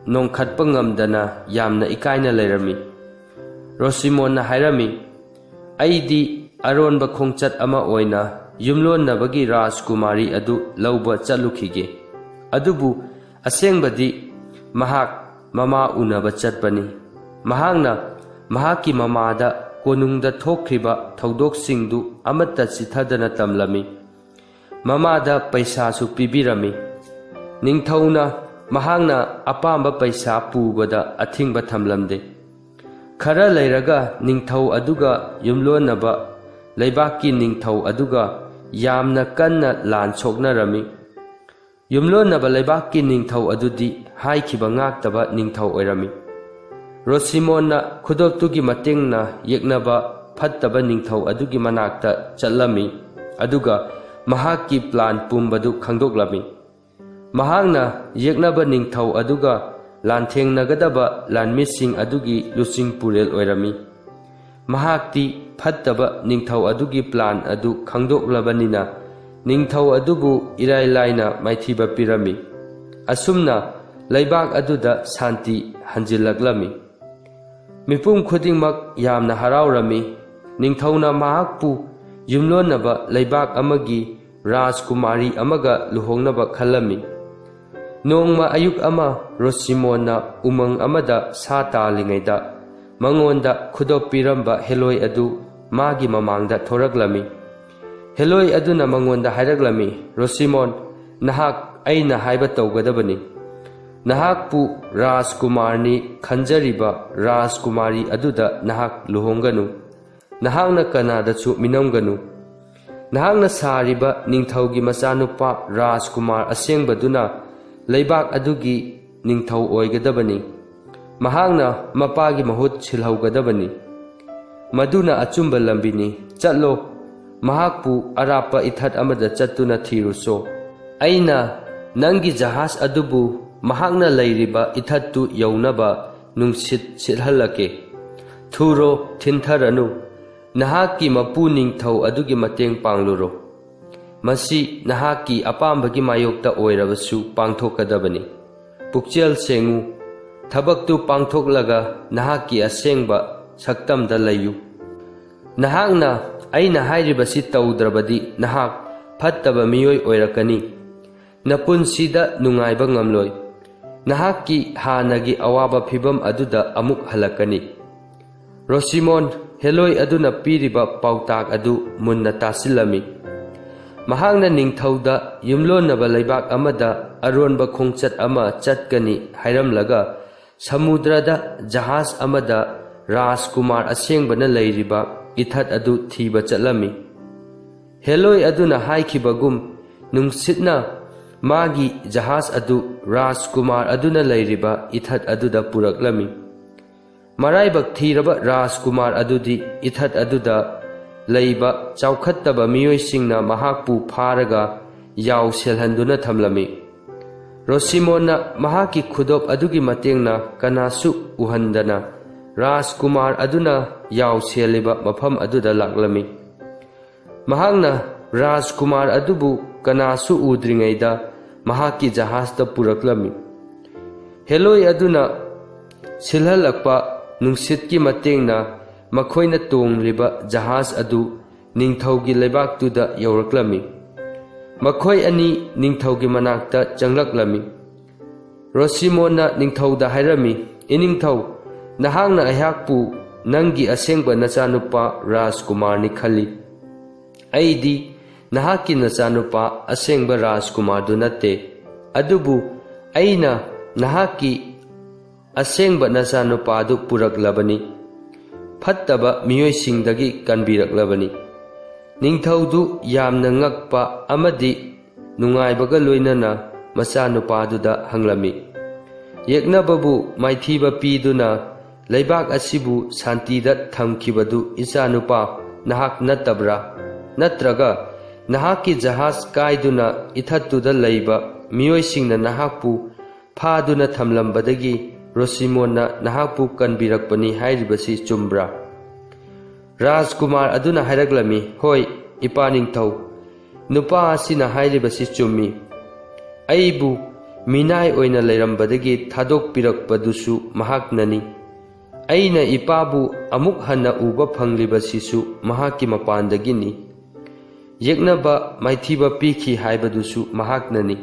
ꯅꯣꯡꯈꯠꯄ ꯉꯝꯗꯅ ꯌꯥꯝꯅ ꯏꯀꯥꯏꯅ ꯂꯩꯔꯝꯃꯤ꯫ ꯔꯣꯁꯤꯃꯣꯟꯅ ꯍꯥꯏꯔꯝꯃꯤ, "ꯑꯩꯗꯤ ꯑꯔꯣꯟꯕ ꯈꯣꯡꯆꯠ ꯑꯃ ꯑꯣꯏꯅ ꯌꯨꯝꯂꯣꯟꯅꯕꯒꯤ ꯔꯥꯖꯀꯨꯃꯥꯔꯤ ꯑꯗꯨ ꯂꯧꯕ ꯆꯠꯂꯨꯈꯤꯒꯦ꯫ ꯑꯗꯨꯕꯨ ꯑꯁꯦꯡꯕꯗꯤ ꯃꯍꯥꯛ ꯃꯃꯥ ꯎꯅꯕ ꯆꯠꯄꯅꯤ꯫ ꯃꯍꯥꯛꯅ ꯃꯍꯥꯛꯀꯤ ꯃꯃꯥꯗ ꯀꯣꯅꯨꯡꯗ ꯊꯣꯛꯈ꯭ꯔꯤꯕ ꯊꯧꯗꯣꯛꯁꯤꯡꯗꯨ ꯑꯃꯠꯇ ꯆꯤꯊꯗꯅ ꯇꯝꯂꯝꯃꯤ꯫ ꯃꯃꯥꯗ ꯄꯩꯁꯥꯁꯨ ꯄꯤꯕꯤꯔꯝꯃꯤ꯫ ꯅꯤꯡꯊꯧꯅ ꯃꯍꯥꯛꯅ ꯑꯄꯥꯝꯕ ꯄꯩꯁꯥ ꯄꯨꯕꯗ ꯑꯊꯤꯡꯕ ꯊꯝꯂꯝꯗꯦ꯫ ꯈꯔ ꯂꯩꯔꯒ ꯅꯤꯡꯊꯧ ꯑꯗꯨꯒ ꯌꯨꯝꯂꯣꯟꯅꯕ ꯂꯩꯕꯥꯛꯀꯤ ꯅꯤꯡꯊꯧ ꯑꯗꯨꯒ ꯌꯥꯝꯅ ꯀꯟꯅ ꯂꯥꯟ ꯁꯣꯛꯅꯔꯝꯃꯤ꯫ ꯌꯨꯝꯂꯣꯟꯅꯕ ꯂꯩꯕꯥꯛꯀꯤ ꯅꯤꯡꯊꯧ ꯑꯗꯨꯗꯤ ꯍꯥꯏꯈꯤꯕ ꯉꯥꯛꯇꯕ ꯅꯤꯡꯊꯧ ꯑꯣꯏꯔꯝꯃꯤ꯫ ꯔꯣꯁꯤꯃꯣꯟꯅ ꯈꯨꯗꯣꯞꯇꯨꯒꯤ ꯃꯇꯦꯡꯅ ꯌꯦꯛꯅꯕ ꯐꯠꯇꯕ ꯅꯤꯡꯊꯧ ꯑꯗꯨꯒꯤ ꯃꯅꯥꯛꯇ ꯆꯠꯂꯝꯃꯤ, ꯑꯗꯨꯒ ꯃꯍꯥꯛꯀꯤ ꯄ꯭ꯂꯥꯟ ꯄꯨꯝꯕꯗꯨ ꯈꯪꯗꯣꯛꯂꯝꯃꯤ꯫ ꯃꯍꯥꯛꯅ ꯌꯦꯛꯅꯕ ꯅꯤꯡꯊꯧ ꯑꯗꯨꯒ ꯂꯥꯟꯊꯦꯡꯅꯒꯗꯕ ꯂꯥꯟꯃꯤꯁꯤꯡ ꯑꯗꯨꯒꯤ ꯂꯨꯆꯤꯡ ꯄꯨꯔꯦꯜ ꯑꯣꯏꯔꯝꯃꯤ꯫ ꯃꯍꯥꯛꯇꯤ ꯐꯠꯇꯕ ꯅꯤꯡꯊꯧ ꯑꯗꯨꯒꯤ ꯄ꯭ꯂꯥꯟ ꯑꯗꯨ ꯈꯪꯗꯣꯛꯂꯕꯅꯤꯅ, ꯅꯤꯡꯊꯧ ꯑꯗꯨꯕꯨ ꯏꯔꯥꯏ ꯂꯥꯏꯅ ꯃꯥꯏꯊꯤꯕ ꯄꯤꯔꯝꯃꯤ꯫ ꯑꯁꯨꯝꯅ ꯂꯩꯕꯥꯛ ꯑꯗꯨꯗ ꯁꯥꯟꯇꯤ ꯍꯟꯖꯤꯜꯂꯛꯂꯝꯃꯤ꯫ ꯃꯤꯄꯨꯝ ꯈꯨꯗꯤꯡꯃꯛ ꯌꯥꯝꯅ ꯍꯔꯥꯎꯔꯝꯃꯤ꯫ ꯅꯤꯡꯊꯧꯅ ꯃꯍꯥꯛꯄꯨ ꯌꯨꯝꯂꯣꯟꯅꯕ ꯂꯩꯕꯥꯛ ꯑꯃꯒꯤ ꯔꯥꯖꯀꯨꯃꯥꯔꯤ ꯑꯃꯒ ꯂꯨꯍꯣꯡꯅꯕ ꯈꯜꯂꯝꯃꯤ꯫ ꯅꯣꯡꯃ ꯑꯌꯨꯛ ꯑꯃ ꯔꯣꯁꯤꯃꯣꯟꯅ ꯎꯃꯪ ꯑꯃꯗ ꯁꯥ ꯇꯥꯜꯂꯤꯉꯩꯗ, ꯃꯉꯣꯟꯗ ꯈꯨꯗꯣꯞ ꯄꯤꯔꯝꯕ ꯍꯦꯂꯣꯏ ꯑꯗꯨ ꯃꯥꯒꯤ ꯃꯃꯥꯡꯗ ꯊꯣꯔꯛꯂꯝꯃꯤ꯫ ꯍꯦꯂꯣꯏ ꯑꯗꯨꯅ ꯃꯉꯣꯟꯗ ꯍꯥꯏꯔꯛꯂꯝꯃꯤ, "ꯔꯣꯁꯤꯃꯣꯟ, ꯅꯍꯥꯛ ꯑꯩꯅ ꯍꯥꯏꯕ ꯇꯧꯒꯗꯕꯅꯤ꯫ ꯅꯍꯥꯛꯄꯨ ꯔꯥꯖꯀꯨꯃꯥꯔꯅꯤ ꯈꯟꯖꯔꯤꯕ ꯔꯥꯖꯀꯨꯃꯥꯔꯤ ꯑꯗꯨꯗ ꯅꯍꯥꯛ ꯂꯨꯍꯣꯡꯒꯅꯨ꯫ ꯅꯍꯥꯛꯅ ꯀꯅꯥꯗꯁꯨ ꯃꯤꯅꯝꯒꯅꯨ꯫ ꯅꯍꯥꯛꯅ ꯁꯥꯔꯤꯕ ꯅꯤꯡꯊꯧꯒꯤ ꯃꯆꯥꯅꯨꯄꯥ ꯔꯥꯖꯀꯨꯃꯥꯔ ꯑꯁꯦꯡꯕꯗꯨꯅ ꯂꯩꯕꯥꯛ ꯑꯗꯨꯒꯤ ꯅꯤꯡꯊꯧ ꯑꯣꯏꯒꯗꯕꯅꯤ꯫ ꯃꯍꯥꯛꯅ ꯃꯄꯥꯒꯤ ꯃꯍꯨꯠ ꯁꯤꯜꯍꯧꯒꯗꯕꯅꯤ꯫ ꯃꯗꯨꯅ ꯑꯆꯨꯝꯕ ꯂꯝꯕꯤꯅꯤ꯫ ꯆꯠꯂꯣ, ꯃꯍꯥꯛꯄꯨ ꯑꯔꯥꯞꯄ ꯏꯊꯠ ꯑꯃꯗ ꯆꯠꯇꯨꯅ ꯊꯤꯔꯨꯆꯣ꯫ ꯑꯩꯅ ꯅꯪꯒꯤ ꯖꯍꯥꯖ ꯑꯗꯨꯕꯨ ꯃꯍꯥꯛꯅ ꯂꯩꯔꯤꯕ ꯏꯊꯠꯇꯨ ꯌꯧꯅꯕ ꯅꯨꯡꯁꯤꯠ ꯁꯤꯠꯍꯜꯂꯛꯀꯦ꯫ ꯊꯨꯔꯣ, ꯊꯤꯟꯊꯔꯅꯨ꯫ ꯅꯍꯥꯛꯀꯤ ꯃꯄꯨ ꯅꯤꯡꯊꯧ ꯑꯗꯨꯒꯤ ꯃꯇꯦꯡ ꯄꯥꯡꯂꯨꯔꯣ꯫ ꯃꯁꯤ ꯅꯍꯥꯛꯀꯤ ꯑꯄꯥꯝꯕꯒꯤ ꯃꯥꯌꯣꯛꯇ ꯑꯣꯏꯔꯕꯁꯨ ꯄꯥꯡꯊꯣꯛꯀꯗꯕꯅꯤ꯫ ꯄꯨꯛꯆꯦꯜ ꯁꯦꯡꯉꯨ꯫ ꯊꯕꯛꯇꯨ ꯄꯥꯡꯊꯣꯛꯂꯒ ꯅꯍꯥꯛꯀꯤ ꯑꯁꯦꯡꯕ ꯁꯛꯇꯝꯗ ꯂꯩꯌꯨ꯫ ꯅꯍꯥꯛꯅ ꯑꯩꯅ ꯍꯥꯏꯔꯤꯕꯁꯤ ꯇꯧꯗ꯭ꯔꯕꯗꯤ ꯅꯍꯥꯛ ꯐꯠꯇꯕ ꯃꯤꯑꯣꯏ ꯑꯣꯏꯔꯛꯀꯅꯤ꯫ ꯅꯄꯨꯟꯁꯤꯗ ꯅꯨꯡꯉꯥꯏꯕ ꯉꯝꯂꯣꯏ꯫ ꯅꯍꯥꯛꯀꯤ ꯍꯥꯟꯅꯒꯤ ꯑꯋꯥꯕ ꯐꯤꯚꯝ ꯑꯗꯨꯗ ꯑꯃꯨꯛ ꯍꯜꯂꯛꯀꯅꯤ꯫ ꯔꯣꯁꯤꯃꯣꯟ, ꯍꯦꯂꯣꯏ ꯑꯗꯨꯅ ꯄꯤꯔꯤꯕ ꯄꯥꯎꯇꯥꯛ ꯑꯗꯨ ꯃꯨꯟꯅ ꯇꯥꯁꯤꯜꯂꯝꯃꯤ꯫ ꯃꯍꯥꯛꯅ ꯅꯤꯡꯊꯧꯗ ꯌꯨꯝꯂꯣꯟꯅꯕ ꯂꯩꯕꯥꯛ ꯑꯃꯗ ꯑꯔꯣꯟꯕ ꯈꯣꯡꯆꯠ ꯑꯃ ꯆꯠꯀꯅꯤ ꯍꯥꯏꯔꯝꯂꯒ, ꯁꯃꯨꯗ꯭ꯔꯗ ꯖꯍꯥꯖ ꯑꯃꯗ ꯔꯥꯖꯀꯨꯃꯥꯔ ꯑꯁꯦꯡꯕꯅ ꯂꯩꯔꯤꯕ ꯏꯊꯠ ꯑꯗꯨ ꯊꯤꯕ ꯆꯠꯂꯝꯃꯤ꯫ ꯍꯦꯂꯣꯏ ꯑꯗꯨꯅ ꯍꯥꯏꯈꯤꯕꯒꯨꯝ, ꯅꯨꯡꯁꯤꯠꯅ ꯃꯥꯒꯤ ꯖꯍꯥꯖ ꯑꯗꯨ ꯔꯥꯖꯀꯨꯃꯥꯔ ꯑꯗꯨꯅ ꯂꯩꯔꯤꯕ ꯏꯊꯠ ꯑꯗꯨꯗ ꯄꯨꯔꯛꯂꯝꯃꯤ꯫ ꯃꯔꯥꯏꯕꯛ ꯊꯤꯔꯕ ꯔꯥꯖꯀꯨꯃꯥꯔ ꯑꯗꯨꯗꯤ ꯏꯊꯠ ꯑꯗꯨꯗ ꯂꯩꯕ ꯆꯥꯎꯈꯠꯇꯕ ꯃꯤꯑꯣꯏꯁꯤꯡꯅ ꯃꯍꯥꯛꯄꯨ ꯐꯥꯔꯒ ꯌꯥꯎ ꯁꯦꯜꯍꯟꯗꯨꯅ ꯊꯝꯂꯝꯃꯤ꯫ ꯔꯣꯁꯤꯃꯣꯟꯅ ꯃꯍꯥꯛꯀꯤ ꯈꯨꯗꯣꯞ ꯑꯗꯨꯒꯤ ꯃꯇꯦꯡꯅ ꯀꯅꯥꯁꯨ ꯎꯍꯟꯗꯅ ꯔꯥꯖꯀꯨꯃꯥꯔ ꯑꯗꯨꯅ ꯌꯥꯎ ꯁꯦꯜꯂꯤꯕ ꯃꯐꯝ ꯑꯗꯨꯗ ꯂꯥꯛꯂꯝꯃꯤ꯫ ꯃꯍꯥꯛꯅ ꯔꯥꯖꯀꯨꯃꯥꯔ ꯑꯗꯨꯕꯨ ꯀꯅꯥꯁꯨ ꯎꯗ꯭ꯔꯤꯉꯩꯗ ꯃꯍꯥꯛꯀꯤ ꯖꯍꯥꯖꯇ ꯄꯨꯔꯛꯂꯝꯃꯤ꯫ ꯍꯦꯂꯣꯏ ꯑꯗꯨꯅ ꯁꯤꯜꯍꯜꯂꯛꯄ ꯅꯨꯡꯁꯤꯠꯀꯤ ꯃꯇꯦꯡꯅ ꯃꯈꯣꯏꯅ ꯇꯣꯡꯂꯤꯕ ꯖꯍꯥꯖ ꯑꯗꯨ ꯅꯤꯡꯊꯧꯒꯤ ꯂꯩꯕꯥꯛꯇꯨꯗ ꯌꯧꯔꯛꯂꯝꯃꯤ꯫ ꯃꯈꯣꯏ ꯑꯅꯤ ꯅꯤꯡꯊꯧꯒꯤ ꯃꯅꯥꯛꯇ ꯆꯪꯂꯛꯂꯝꯃꯤ꯫ ꯔꯣꯁꯤꯃꯣꯟꯅ ꯅꯤꯡꯊꯧꯗ ꯍꯥꯏꯔꯝꯃꯤ, "ꯏꯅꯤꯡꯊꯧ, ꯅꯍꯥꯛꯅ ꯑꯩꯍꯥꯛꯄꯨ ꯅꯪꯒꯤ ꯑꯁꯦꯡꯕ ꯅꯆꯥꯅꯨꯄꯥ ꯔꯥꯖꯀꯨꯃꯥꯔꯅꯤ ꯈꯜꯂꯤ꯫ ꯑꯩꯗꯤ ꯅꯍꯥꯛꯀꯤ ꯅꯆꯥꯅꯨꯄꯥ ꯑꯁꯦꯡꯕ ꯔꯥꯖꯀꯨꯃꯥꯔꯗꯨ ꯅꯠꯇꯦ꯫ ꯑꯗꯨꯕꯨ ꯑꯩꯅ ꯅꯍꯥꯛꯀꯤ ꯑꯁꯦꯡꯕ ꯅꯆꯥꯅꯨꯄꯥꯗꯨ ꯄꯨꯔꯛꯂꯕꯅꯤ꯫ ꯐꯠꯇꯕ ꯃꯤꯑꯣꯏꯁꯤꯡꯗꯒꯤ ꯀꯟꯕꯤꯔꯛꯂꯕꯅꯤ꯫" ꯅꯤꯡꯊꯧꯗꯨ ꯌꯥꯝꯅ ꯉꯛꯄ ꯑꯃꯗꯤ ꯅꯨꯡꯉꯥꯏꯕꯒ ꯂꯣꯏꯅꯅ ꯃꯆꯥꯅꯨꯄꯥꯗꯨꯗ ꯍꯪꯂꯝꯃꯤ, "ꯌꯦꯛꯅꯕꯕꯨ ꯃꯥꯏꯊꯤꯕ ꯄꯤꯗꯨꯅ ꯂꯩꯕꯥꯛ ꯑꯁꯤꯕꯨ ꯁꯥꯟꯇꯤꯗ ꯊꯝꯈꯤꯕꯗꯨ ꯏꯆꯥꯅꯨꯄꯥ ꯅꯍꯥꯛ ꯅꯠꯇꯕ꯭ꯔꯥ?" ꯅꯠꯇ꯭ꯔꯒ ꯅꯍꯥꯛꯀꯤ ꯖꯍꯥꯖ ꯀꯥꯏꯗꯨꯅ ꯏꯊꯠꯇꯨꯗ ꯂꯩꯕ ꯃꯤꯑꯣꯏꯁꯤꯡꯅ ꯅꯍꯥꯛꯄꯨ ꯐꯥꯗꯨꯅ ꯊꯝꯂꯝꯕꯗꯒꯤ ꯔꯣꯁꯤꯃꯣꯟꯅ ꯅꯍꯥꯛꯄꯨ ꯀꯟꯕꯤꯔꯛꯄꯅꯤ ꯍꯥꯏꯔꯤꯕꯁꯤ ꯆꯨꯝꯕ꯭ꯔꯥ?" ꯔꯥꯖꯀꯨꯃꯥꯔ ꯑꯗꯨꯅ ꯍꯥꯏꯔꯛꯂꯝꯃꯤ, "ꯍꯣꯏ, ꯏꯄꯥ ꯅꯤꯡꯊꯧ, ꯅꯨꯄꯥ ꯑꯁꯤꯅ ꯍꯥꯏꯔꯤꯕꯁꯤ ꯆꯨꯝꯃꯤ꯫ ꯑꯩꯕꯨ ꯃꯤꯅꯥꯏ ꯑꯣꯏꯅ ꯂꯩꯔꯝꯕꯗꯒꯤ ꯊꯥꯗꯣꯛꯄꯤꯔꯛꯄꯗꯨꯁꯨ ꯃꯍꯥꯛꯅꯅꯤ꯫ ꯑꯩꯅ ꯏꯄꯥꯕꯨ ꯑꯃꯨꯛ ꯍꯟꯅ ꯎꯕ ꯐꯪꯂꯤꯕꯁꯤꯁꯨ ꯃꯍꯥꯛꯀꯤ ꯃꯄꯥꯟꯗꯒꯤꯅꯤ꯫ ꯌꯦꯛꯅꯕ ꯃꯥꯏꯊꯤꯕ ꯄꯤꯈꯤ ꯍꯥꯏꯕꯗꯨꯁꯨ ꯃꯍꯥꯛꯅꯅꯤ꯫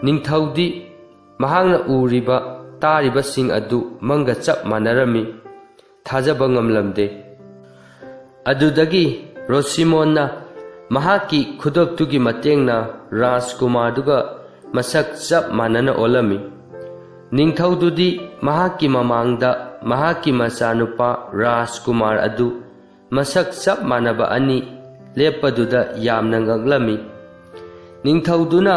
ꯅꯤꯡꯊꯧꯗꯤ ꯃꯍꯥꯛꯅ ꯎꯔꯤꯕ, ꯇꯥꯔꯤꯕꯁꯤꯡ ꯑꯗꯨ ꯃꯪꯒ ꯆꯞ ꯃꯥꯟꯅꯔꯝꯃꯤ꯫ ꯊꯥꯖꯕ ꯉꯝꯂꯝꯗꯦ꯫ ꯑꯗꯨꯗꯒꯤ ꯔꯣꯁꯤꯃꯣꯟꯅ ꯃꯍꯥꯛꯀꯤ ꯈꯨꯗꯣꯞꯇꯨꯒꯤ ꯃꯇꯦꯡꯅ ꯔꯥꯖꯀꯨꯃꯥꯔꯗꯨꯒ ꯃꯁꯛ ꯆꯞ ꯃꯥꯟꯅꯅ ꯑꯣꯜꯂꯝꯃꯤ꯫ ꯅꯤꯡꯊꯧꯗꯨꯗꯤ ꯃꯍꯥꯛꯀꯤ ꯃꯃꯥꯡꯗ ꯃꯍꯥꯛꯀꯤ ꯃꯆꯥꯅꯨꯄꯥ ꯔꯥꯖꯀꯨꯃꯥꯔ ꯑꯗꯨ ꯃꯁꯛ ꯆꯞ ꯃꯥꯟꯅꯕ ꯑꯅꯤ ꯂꯦꯞꯄꯗꯨꯗ ꯌꯥꯝꯅ ꯉꯛꯂꯝꯃꯤ꯫ ꯅꯤꯡꯊꯧꯗꯨꯅ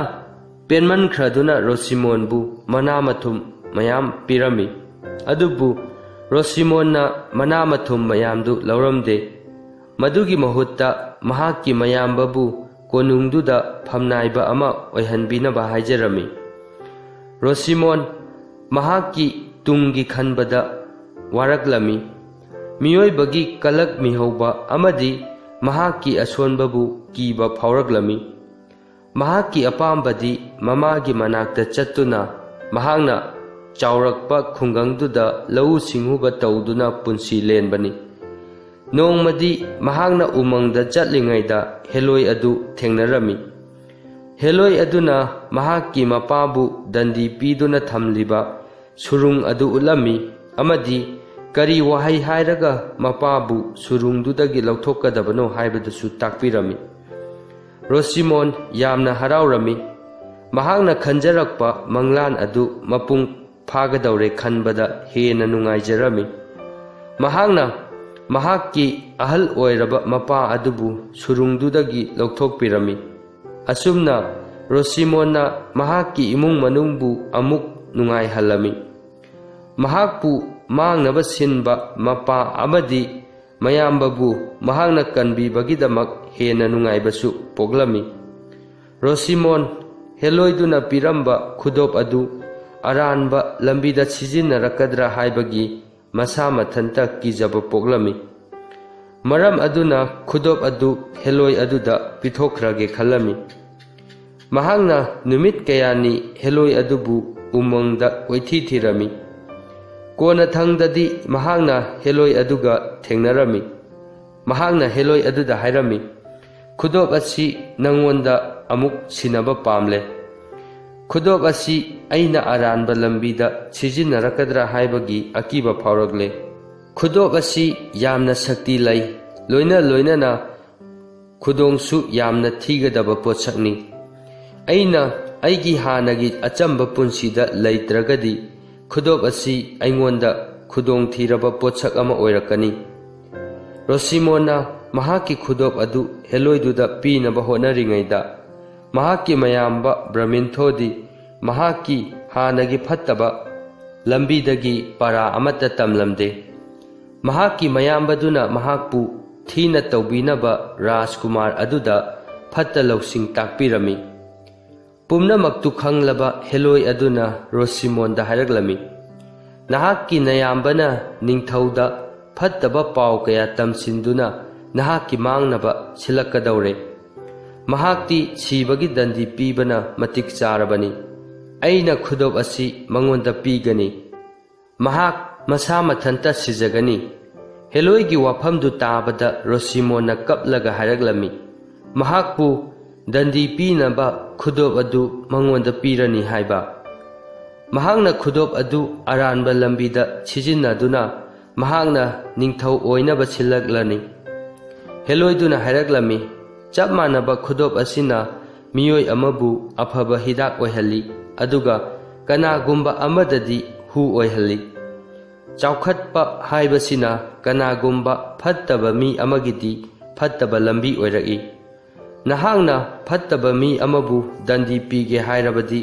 ꯄꯦꯟꯃꯟꯈ꯭ꯔꯗꯨꯅ ꯔꯣꯁꯤꯃꯣꯟꯕꯨ ꯃꯅꯥ ꯃꯊꯨꯝ ꯃꯌꯥꯝ ꯄꯤꯔꯝꯃꯤ꯫ ꯑꯗꯨꯕꯨ ꯔꯣꯁꯤꯃꯣꯟꯅ ꯃꯅꯥ ꯃꯊꯨꯝ ꯃꯌꯥꯝꯗꯨ ꯂꯧꯔꯝꯗꯦ꯫ ꯃꯗꯨꯒꯤ ꯃꯍꯨꯠꯇ ꯃꯍꯥꯛꯀꯤ ꯃꯌꯥꯝꯕꯕꯨ ꯀꯣꯅꯨꯡꯗꯨꯗ ꯐꯝꯅꯥꯏꯕ ꯑꯃ ꯑꯣꯏꯍꯟꯕꯤꯅꯕ ꯍꯥꯏꯖꯔꯝꯃꯤ꯫ ꯔꯣꯁꯤꯃꯣꯟ ꯃꯍꯥꯛꯀꯤ ꯇꯨꯡꯒꯤ ꯈꯟꯕꯗ ꯋꯥꯔꯛꯂꯝꯃꯤ꯫ ꯃꯤꯑꯣꯏꯕꯒꯤ ꯀꯂꯛ ꯃꯤꯍꯧꯕ ꯑꯃꯗꯤ ꯃꯍꯥꯛꯀꯤ ꯑꯁꯣꯟꯕꯕꯨ ꯀꯤꯕ ꯐꯥꯎꯔꯛꯂꯝꯃꯤ꯫ ꯃꯍꯥꯛꯀꯤ ꯑꯄꯥꯝꯕꯗꯤ ꯃꯃꯥꯒꯤ ꯃꯅꯥꯛꯇ ꯆꯠꯇꯨꯅ ꯃꯍꯥꯛꯅ ꯆꯥꯎꯔꯛꯄ ꯈꯨꯡꯒꯪꯗꯨꯗ ꯂꯧꯎ ꯁꯤꯡꯎꯕ ꯇꯧꯗꯨꯅ ꯄꯨꯟꯁꯤ ꯂꯦꯟꯕꯅꯤ꯫ ꯅꯣꯡꯃꯗꯤ ꯃꯍꯥꯛꯅ ꯎꯃꯪꯗ ꯆꯠꯂꯤꯉꯩꯗ ꯍꯦꯂꯣꯏ ꯑꯗꯨ ꯊꯦꯡꯅꯔꯝꯃꯤ꯫ ꯍꯦꯂꯣꯏ ꯑꯗꯨꯅ ꯃꯍꯥꯛꯀꯤ ꯃꯄꯥꯕꯨ ꯗꯟꯗꯤ ꯄꯤꯗꯨꯅ ꯊꯝꯂꯤꯕ ꯁꯨꯔꯨꯡ ꯑꯗꯨ ꯎꯠꯂꯝꯃꯤ ꯑꯃꯗꯤ ꯀꯔꯤ ꯋꯥꯍꯩ ꯍꯥꯏꯔꯒ ꯃꯄꯥꯕꯨ ꯁꯨꯔꯨꯡꯗꯨꯗꯒꯤ ꯂꯧꯊꯣꯛꯀꯗꯕꯅꯣ ꯍꯥꯏꯕꯗꯨꯁꯨ ꯇꯥꯛꯄꯤꯔꯝꯃꯤ꯫ ꯔꯣꯁꯤꯃꯣꯟ ꯌꯥꯝꯅ ꯍꯔꯥꯎꯔꯝꯃꯤ꯫ ꯃꯍꯥꯛꯅ ꯈꯟꯖꯔꯛꯄ ꯃꯪꯂꯥꯟ ꯑꯗꯨ ꯃꯄꯨꯡ ꯐꯥꯒꯗꯧꯔꯦ ꯈꯟꯕꯗ ꯍꯦꯟꯅ ꯅꯨꯡꯉꯥꯏꯖꯔꯝꯃꯤ꯫ ꯃꯍꯥꯛꯅ ꯃꯍꯥꯛꯀꯤ ꯑꯍꯜ ꯑꯣꯏꯔꯕ ꯃꯄꯥ ꯑꯗꯨꯕꯨ ꯁꯨꯔꯨꯡꯗꯨꯗꯒꯤ ꯂꯧꯊꯣꯛꯄꯤꯔꯝꯃꯤ꯫ ꯑꯁꯨꯝꯅ ꯔꯣꯁꯤꯃꯣꯟꯅ ꯃꯍꯥꯛꯀꯤ ꯏꯃꯨꯡ ꯃꯅꯨꯡꯕꯨ ꯑꯃꯨꯛ ꯅꯨꯡꯉꯥꯏꯍꯜꯂꯝꯃꯤ꯫ ꯃꯍꯥꯛꯄꯨ ꯃꯥꯡꯅꯕ ꯁꯤꯟꯕ ꯃꯄꯥ ꯑꯃꯗꯤ ꯃꯌꯥꯝꯕꯕꯨ ꯃꯍꯥꯛꯅ ꯀꯟꯕꯤꯕꯒꯤꯗꯃꯛ ꯍꯦꯟꯅ ꯅꯨꯡꯉꯥꯏꯕꯁꯨ ꯄꯣꯛꯂꯝꯃꯤ꯫ ꯔꯣꯁꯤꯃꯣꯟ ꯍꯦꯂꯣꯏꯗꯨꯅ ꯄꯤꯔꯝꯕ ꯈꯨꯗꯣꯞ ꯑꯗꯨ ꯑꯔꯥꯟꯕ ꯂꯝꯕꯤꯗ ꯁꯤꯖꯤꯟꯅꯔꯛꯀꯗ꯭ꯔꯥ ꯍꯥꯏꯕꯒꯤ ꯃꯁꯥ ꯃꯊꯟꯇ ꯀꯤꯖꯕ ꯄꯣꯛꯂꯝꯃꯤ꯫ ꯃꯔꯝ ꯑꯗꯨꯅ ꯈꯨꯗꯣꯞ ꯑꯗꯨ ꯍꯦꯂꯣꯏ ꯑꯗꯨꯗ ꯄꯤꯊꯣꯛꯈ꯭ꯔꯒꯦ ꯈꯜꯂꯝꯃꯤ꯫ ꯃꯍꯥꯛꯅ ꯅꯨꯃꯤꯠ ꯀꯌꯥꯅꯤ ꯍꯦꯂꯣꯏ ꯑꯗꯨꯕꯨ ꯎꯃꯪꯗ ꯀꯣꯏꯊꯤ ꯊꯤꯔꯝꯃꯤ꯫ ꯀꯣꯟꯅꯊꯪꯗꯗꯤ ꯃꯍꯥꯛꯅ ꯍꯦꯂꯣꯏ ꯑꯗꯨꯒ ꯊꯦꯡꯅꯔꯝꯃꯤ꯫ ꯃꯍꯥꯛꯅ ꯍꯦꯂꯣꯏ ꯑꯗꯨꯗ ꯍꯥꯏꯔꯝꯃꯤ, "ꯈꯨꯗꯣꯞ ꯑꯁꯤ ꯅꯪꯉꯣꯟꯗ ꯑꯃꯨꯛ ꯁꯤꯟꯅꯕ ꯄꯥꯝꯂꯦ꯫ ꯈꯨꯗꯣꯞ ꯑꯁꯤ ꯑꯩꯅ ꯑꯔꯥꯟꯕ ꯂꯝꯕꯤꯗ ꯁꯤꯖꯤꯟꯅꯔꯛꯀꯗ꯭ꯔꯥ ꯍꯥꯏꯕꯒꯤ ꯑꯀꯤꯕ ꯐꯥꯎꯔꯛꯂꯦ꯫ ꯈꯨꯗꯣꯞ ꯑꯁꯤ ꯌꯥꯝꯅ ꯁꯛꯇꯤ ꯂꯩ, ꯂꯣꯏꯅ ꯂꯣꯏꯅꯅ ꯈꯨꯗꯣꯡꯁꯨ ꯌꯥꯝꯅ ꯊꯤꯒꯗꯕ ꯄꯣꯠꯁꯛꯅꯤ꯫ ꯑꯩꯅ ꯑꯩꯒꯤ ꯍꯥꯟꯅꯒꯤ ꯑꯆꯝꯕ ꯄꯨꯟꯁꯤꯗ ꯂꯩꯇ꯭ꯔꯒꯗꯤ ꯈꯨꯗꯣꯞ ꯑꯁꯤ ꯑꯩꯉꯣꯟꯗ ꯈꯨꯗꯣꯡꯊꯤꯔꯕ ꯄꯣꯠꯁꯛ ꯑꯃ ꯑꯣꯏꯔꯛꯀꯅꯤ꯫" ꯔꯣꯁꯤꯃꯣꯟꯅ ꯃꯍꯥꯛꯀꯤ ꯈꯨꯗꯣꯞ ꯑꯗꯨ ꯍꯦꯂꯣꯏꯗꯨꯗ ꯄꯤꯅꯕ ꯍꯣꯠꯅꯔꯤꯉꯩꯗ, ꯃꯍꯥꯛꯀꯤ ꯃꯌꯥꯝꯕ ꯕ꯭ꯔꯃꯤꯟꯊꯣꯗꯤ ꯃꯍꯥꯛꯀꯤ ꯍꯥꯟꯅꯒꯤ ꯐꯠꯇꯕ ꯂꯝꯕꯤꯗꯒꯤ ꯄꯔꯥ ꯑꯃꯠꯇ ꯇꯝꯂꯝꯗꯦ꯫ ꯃꯍꯥꯛꯀꯤ ꯃꯌꯥꯝꯕꯗꯨꯅ ꯃꯍꯥꯛꯄꯨ ꯊꯤꯅ ꯇꯧꯕꯤꯅꯕ ꯔꯥꯖꯀꯨꯃꯥꯔ ꯑꯗꯨꯗ ꯐꯠꯇ ꯂꯧꯁꯤꯡ ꯇꯥꯛꯄꯤꯔꯝꯃꯤ꯫ ꯄꯨꯝꯅꯃꯛꯇꯨ ꯈꯪꯂꯕ ꯍꯦꯂꯣꯏ ꯑꯗꯨꯅ ꯔꯣꯁꯤꯃꯣꯟꯗ ꯍꯥꯏꯔꯛꯂꯝꯃꯤ, "ꯅꯍꯥꯛꯀꯤ ꯅꯌꯥꯝꯕꯅ ꯅꯤꯡꯊꯧꯗ ꯐꯠꯇꯕ ꯄꯥꯎ ꯀꯌꯥ ꯇꯝꯁꯤꯟꯗꯨꯅ ꯅꯍꯥꯛꯀꯤ ꯃꯥꯡꯅꯕ ꯁꯤꯜꯂꯛꯀꯗꯧꯔꯦ꯫ ꯃꯍꯥꯛꯇꯤ ꯁꯤꯕꯒꯤ ꯗꯟꯗꯤ ꯄꯤꯕꯅ ꯃꯇꯤꯛ ꯆꯥꯔꯕꯅꯤ꯫ ꯑꯩꯅ ꯈꯨꯗꯣꯞ ꯑꯁꯤ ꯃꯉꯣꯟꯗ ꯄꯤꯒꯅꯤ꯫ ꯃꯍꯥꯛ ꯃꯁꯥ ꯃꯊꯟꯇ ꯁꯤꯖꯒꯅꯤ꯫" ꯍꯦꯂꯣꯏꯒꯤ ꯋꯥꯐꯝꯗꯨ ꯇꯥꯕꯗ ꯔꯣꯁꯤꯃꯣꯟꯅ ꯀꯞꯂꯒ ꯍꯥꯏꯔꯛꯂꯝꯃꯤ, "ꯃꯍꯥꯛꯄꯨ ꯗꯟꯗꯤ ꯄꯤꯅꯕ ꯈꯨꯗꯣꯞ ꯑꯗꯨ ꯃꯉꯣꯟꯗ ꯄꯤꯔꯅꯤ ꯍꯥꯏꯕ꯫ ꯃꯍꯥꯛꯅ ꯈꯨꯗꯣꯞ ꯑꯗꯨ ꯑꯔꯥꯟꯕ ꯂꯝꯕꯤꯗ ꯁꯤꯖꯤꯟꯅꯗꯨꯅ ꯃꯍꯥꯛꯅ ꯅꯤꯡꯊꯧ ꯑꯣꯏꯅꯕ ꯁꯤꯜꯂꯛꯂꯅꯤ꯫" ꯍꯦꯂꯣꯏꯗꯨꯅ ꯍꯥꯏꯔꯛꯂꯝꯃꯤ, "ꯆꯞ ꯃꯥꯟꯅꯕ ꯈꯨꯗꯣꯞ ꯑꯁꯤꯅ ꯃꯤꯑꯣꯏ ꯑꯃꯕꯨ ꯑꯐꯕ ꯍꯤꯗꯥꯛ ꯑꯣꯏꯍꯜꯂꯤ, ꯑꯗꯨꯒ ꯀꯅꯥꯒꯨꯝꯕ ꯑꯃꯗꯗꯤ ꯍꯨ ꯑꯣꯏꯍꯜꯂꯤ꯫ ꯆꯥꯎꯈꯠꯄ ꯍꯥꯏꯕꯁꯤꯅ ꯀꯅꯥꯒꯨꯝꯕ ꯐꯠꯇꯕ ꯃꯤ ꯑꯃꯒꯤꯗꯤ ꯐꯠꯇꯕ ꯂꯝꯕꯤ ꯑꯣꯏꯔꯛꯏ꯫ ꯅꯍꯥꯛꯅ ꯐꯠꯇꯕ ꯃꯤ ꯑꯃꯕꯨ ꯗꯟꯗꯤ ꯄꯤꯒꯦ ꯍꯥꯏꯔꯕꯗꯤ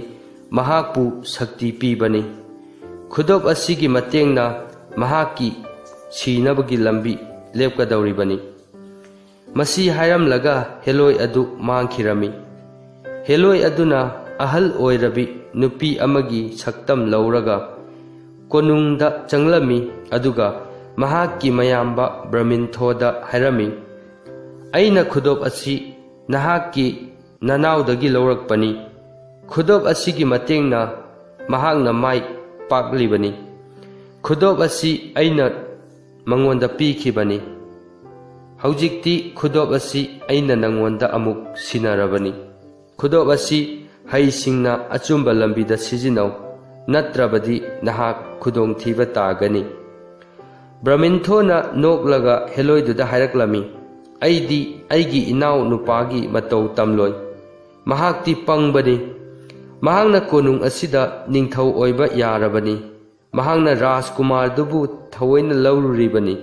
ꯃꯍꯥꯛꯄꯨ ꯁꯛꯇꯤ ꯄꯤꯕꯅꯤ꯫ ꯈꯨꯗꯣꯞ ꯑꯁꯤꯒꯤ ꯃꯇꯦꯡꯅ ꯃꯍꯥꯛꯀꯤ ꯁꯤꯅꯕꯒꯤ ꯂꯝꯕꯤ ꯂꯦꯞꯀꯗꯧꯔꯤꯕꯅꯤ꯫" ꯃꯁꯤ ꯍꯥꯏꯔꯝꯂꯒ ꯍꯦꯂꯣꯏ ꯑꯗꯨ ꯃꯥꯡꯈꯤꯔꯝꯃꯤ꯫ ꯍꯦꯂꯣꯏ ꯑꯗꯨꯅ ꯑꯍꯜ ꯑꯣꯏꯔꯕꯤ ꯅꯨꯄꯤ ꯑꯃꯒꯤ ꯁꯛꯇꯝ ꯂꯧꯔꯒ ꯀꯣꯅꯨꯡꯗ ꯆꯪꯂꯝꯃꯤ, ꯑꯗꯨꯒ ꯃꯍꯥꯛꯀꯤ ꯃꯌꯥꯝꯕ ꯕ꯭ꯔꯃꯤꯟꯊꯣꯗ ꯍꯥꯏꯔꯝꯃꯤ, "ꯑꯩꯅ ꯈꯨꯗꯣꯞ ꯑꯁꯤ ꯅꯍꯥꯛꯀꯤ ꯅꯅꯥꯎꯗꯒꯤ ꯂꯧꯔꯛꯄꯅꯤ꯫ ꯈꯨꯗꯣꯞ ꯑꯁꯤꯒꯤ ꯃꯇꯦꯡꯅ ꯃꯍꯥꯛꯅ ꯃꯥꯏ ꯄꯥꯛꯂꯤꯕꯅꯤ꯫ ꯈꯨꯗꯣꯞ ꯑꯁꯤ ꯑꯩꯅ ꯃꯉꯣꯟꯗ ꯄꯤꯈꯤꯕꯅꯤ꯫ ꯍꯧꯖꯤꯛꯇꯤ ꯈꯨꯗꯣꯞ ꯑꯁꯤ ꯑꯩꯅ ꯅꯉꯣꯟꯗ ꯑꯃꯨꯛ ꯁꯤꯟꯅꯔꯕꯅꯤ꯫ ꯈꯨꯗꯣꯞ ꯑꯁꯤ ꯍꯩꯁꯤꯡꯅ ꯑꯆꯨꯝꯕ ꯂꯝꯕꯤꯗ ꯁꯤꯖꯤꯟꯅꯧ, ꯅꯠꯇ꯭ꯔꯕꯗꯤ ꯅꯍꯥꯛ ꯈꯨꯗꯣꯡꯊꯤꯕ ꯇꯥꯒꯅꯤ꯫" ꯕ꯭ꯔꯃꯤꯟꯊꯣꯅ ꯅꯣꯛꯂꯒ ꯍꯦꯂꯣꯏꯗꯨꯗ ꯍꯥꯏꯔꯛꯂꯝꯃꯤ, "ꯑꯩꯗꯤ ꯑꯩꯒꯤ ꯏꯅꯥꯎ ꯅꯨꯄꯥꯒꯤ ꯃꯇꯧ ꯇꯝꯂꯣꯏ꯫ ꯃꯍꯥꯛꯇꯤ ꯄꯪꯕꯅꯤ꯫ ꯃꯍꯥꯛꯅ ꯀꯣꯅꯨꯡ ꯑꯁꯤꯗ ꯅꯤꯡꯊꯧ ꯑꯣꯏꯕ ꯌꯥꯔꯕꯅꯤ꯫ ꯃꯍꯥꯛꯅ ꯔꯥꯖꯀꯨꯃꯥꯔꯗꯨꯕꯨ ꯊꯑꯣꯏꯅ ꯂꯧꯔꯨꯔꯤꯕꯅꯤ꯫"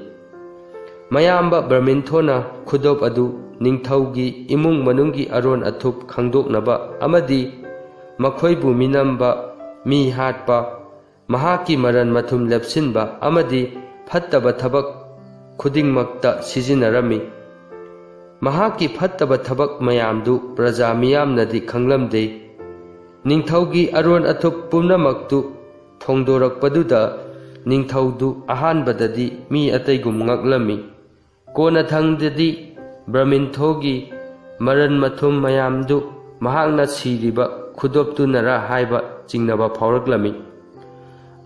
ꯃꯌꯥꯝꯕ ꯕ꯭ꯔꯃꯤꯟꯊꯣꯅ ꯈꯨꯗꯣꯞ ꯑꯗꯨ ꯅꯤꯡꯊꯧꯒꯤ ꯏꯃꯨꯡ ꯃꯅꯨꯡꯒꯤ ꯑꯔꯣꯟ ꯑꯊꯨꯞ ꯈꯪꯗꯣꯛꯅꯕ ꯑꯃꯗꯤ ꯃꯈꯣꯏꯕꯨ ꯃꯤꯅꯝꯕ, ꯃꯤ ꯍꯥꯠꯄ, ꯃꯍꯥꯛꯀꯤ ꯃꯔꯟ ꯃꯊꯨꯝ ꯂꯦꯞꯁꯤꯟꯕ ꯑꯃꯗꯤ ꯐꯠꯇꯕ ꯊꯕꯛ ꯈꯨꯗꯤꯡꯃꯛꯇ ꯁꯤꯖꯤꯟꯅꯔꯝꯃꯤ꯫ ꯃꯍꯥꯛꯀꯤ ꯐꯠꯇꯕ ꯊꯕꯛ ꯃꯌꯥꯝꯗꯨ ꯄ꯭ꯔꯖꯥ ꯃꯤꯌꯥꯝꯅꯗꯤ ꯈꯪꯂꯝꯗꯦ꯫ ꯅꯤꯡꯊꯧꯒꯤ ꯑꯔꯣꯟ ꯑꯊꯨꯞ ꯄꯨꯝꯅꯃꯛꯇꯨ ꯐꯣꯡꯗꯣꯔꯛꯄꯗꯨꯗ ꯅꯤꯡꯊꯧꯗꯨ ꯑꯍꯥꯟꯕꯗꯗꯤ ꯃꯤ ꯑꯇꯩꯒꯨꯝ ꯉꯛꯂꯝꯃꯤ꯫ ꯀꯣꯟꯅꯊꯪꯗꯗꯤ ꯕ꯭ꯔꯃꯤꯟꯊꯣꯒꯤ ꯃꯔꯟ ꯃꯊꯨꯝ ꯃꯌꯥꯝꯗꯨ ꯃꯍꯥꯛꯅ ꯁꯤꯔꯤꯕ ꯈꯨꯗꯣꯞꯇꯨꯅꯔꯥ ꯍꯥꯏꯕ ꯆꯤꯡꯅꯕ ꯐꯥꯎꯔꯛꯂꯝꯃꯤ꯫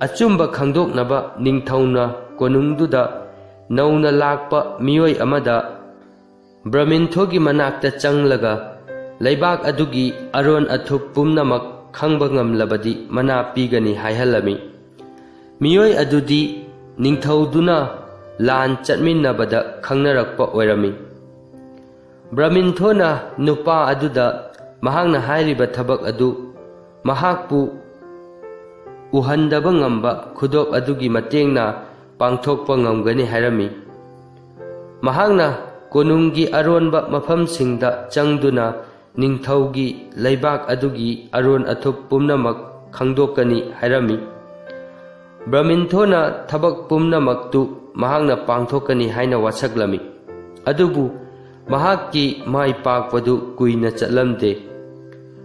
ꯑꯆꯨꯝꯕ ꯈꯪꯗꯣꯛꯅꯕ ꯅꯤꯡꯊꯧꯅ ꯀꯣꯅꯨꯡꯗꯨꯗ ꯅꯧꯅ ꯂꯥꯛꯄ ꯃꯤꯑꯣꯏ ꯑꯃꯗ ꯕ꯭ꯔꯃꯤꯟꯊꯣꯒꯤ ꯃꯅꯥꯛꯇ ꯆꯪꯂꯒ ꯂꯩꯕꯥꯛ ꯑꯗꯨꯒꯤ ꯑꯔꯣꯟ ꯑꯊꯨꯞ ꯄꯨꯝꯅꯃꯛ ꯈꯪꯕ ꯉꯝꯂꯕꯗꯤ ꯃꯅꯥ ꯄꯤꯒꯅꯤ ꯍꯥꯏꯍꯜꯂꯝꯃꯤ꯫ ꯃꯤꯑꯣꯏ ꯑꯗꯨꯗꯤ ꯅꯤꯡꯊꯧꯗꯨꯅ ꯂꯥꯟ ꯆꯠꯃꯤꯟꯅꯕꯗ ꯈꯪꯅꯔꯛꯄ ꯑꯣꯏꯔꯝꯃꯤ꯫ ꯕ꯭ꯔꯃꯤꯟꯊꯣꯅ ꯅꯨꯄꯥ ꯑꯗꯨꯗ ꯃꯍꯥꯛꯅ ꯍꯥꯏꯔꯤꯕ ꯊꯕꯛ ꯑꯗꯨ ꯃꯍꯥꯛꯄꯨ ꯎꯍꯟꯗꯕ ꯉꯝꯕ ꯈꯨꯗꯣꯞ ꯑꯗꯨꯒꯤ ꯃꯇꯦꯡꯅ ꯄꯥꯡꯊꯣꯛꯄ ꯉꯝꯒꯅꯤ ꯍꯥꯏꯔꯝꯃꯤ꯫ ꯃꯍꯥꯛꯅ ꯀꯣꯅꯨꯡꯒꯤ ꯑꯔꯣꯟꯕ ꯃꯐꯝꯁꯤꯡꯗ ꯆꯪꯗꯨꯅ ꯅꯤꯡꯊꯧꯒꯤ ꯂꯩꯕꯥꯛ ꯑꯗꯨꯒꯤ ꯑꯔꯣꯟ ꯑꯊꯨꯞ ꯄꯨꯝꯅꯃꯛ ꯈꯪꯗꯣꯛꯀꯅꯤ ꯍꯥꯏꯔꯝꯃꯤ꯫ ꯕ꯭ꯔꯃꯤꯟꯊꯣꯅ ꯊꯕꯛ ꯄꯨꯝꯅꯃꯛꯇꯨ ꯃꯍꯥꯛꯅ ꯄꯥꯡꯊꯣꯛꯀꯅꯤ ꯍꯥꯏꯅ ꯋꯥꯁꯛꯂꯝꯃꯤ꯫ ꯑꯗꯨꯕꯨ ꯃꯍꯥꯛꯀꯤ ꯃꯥꯏ ꯄꯥꯛꯄꯗꯨ ꯀꯨꯏꯅ ꯆꯠꯂꯝꯗꯦ꯫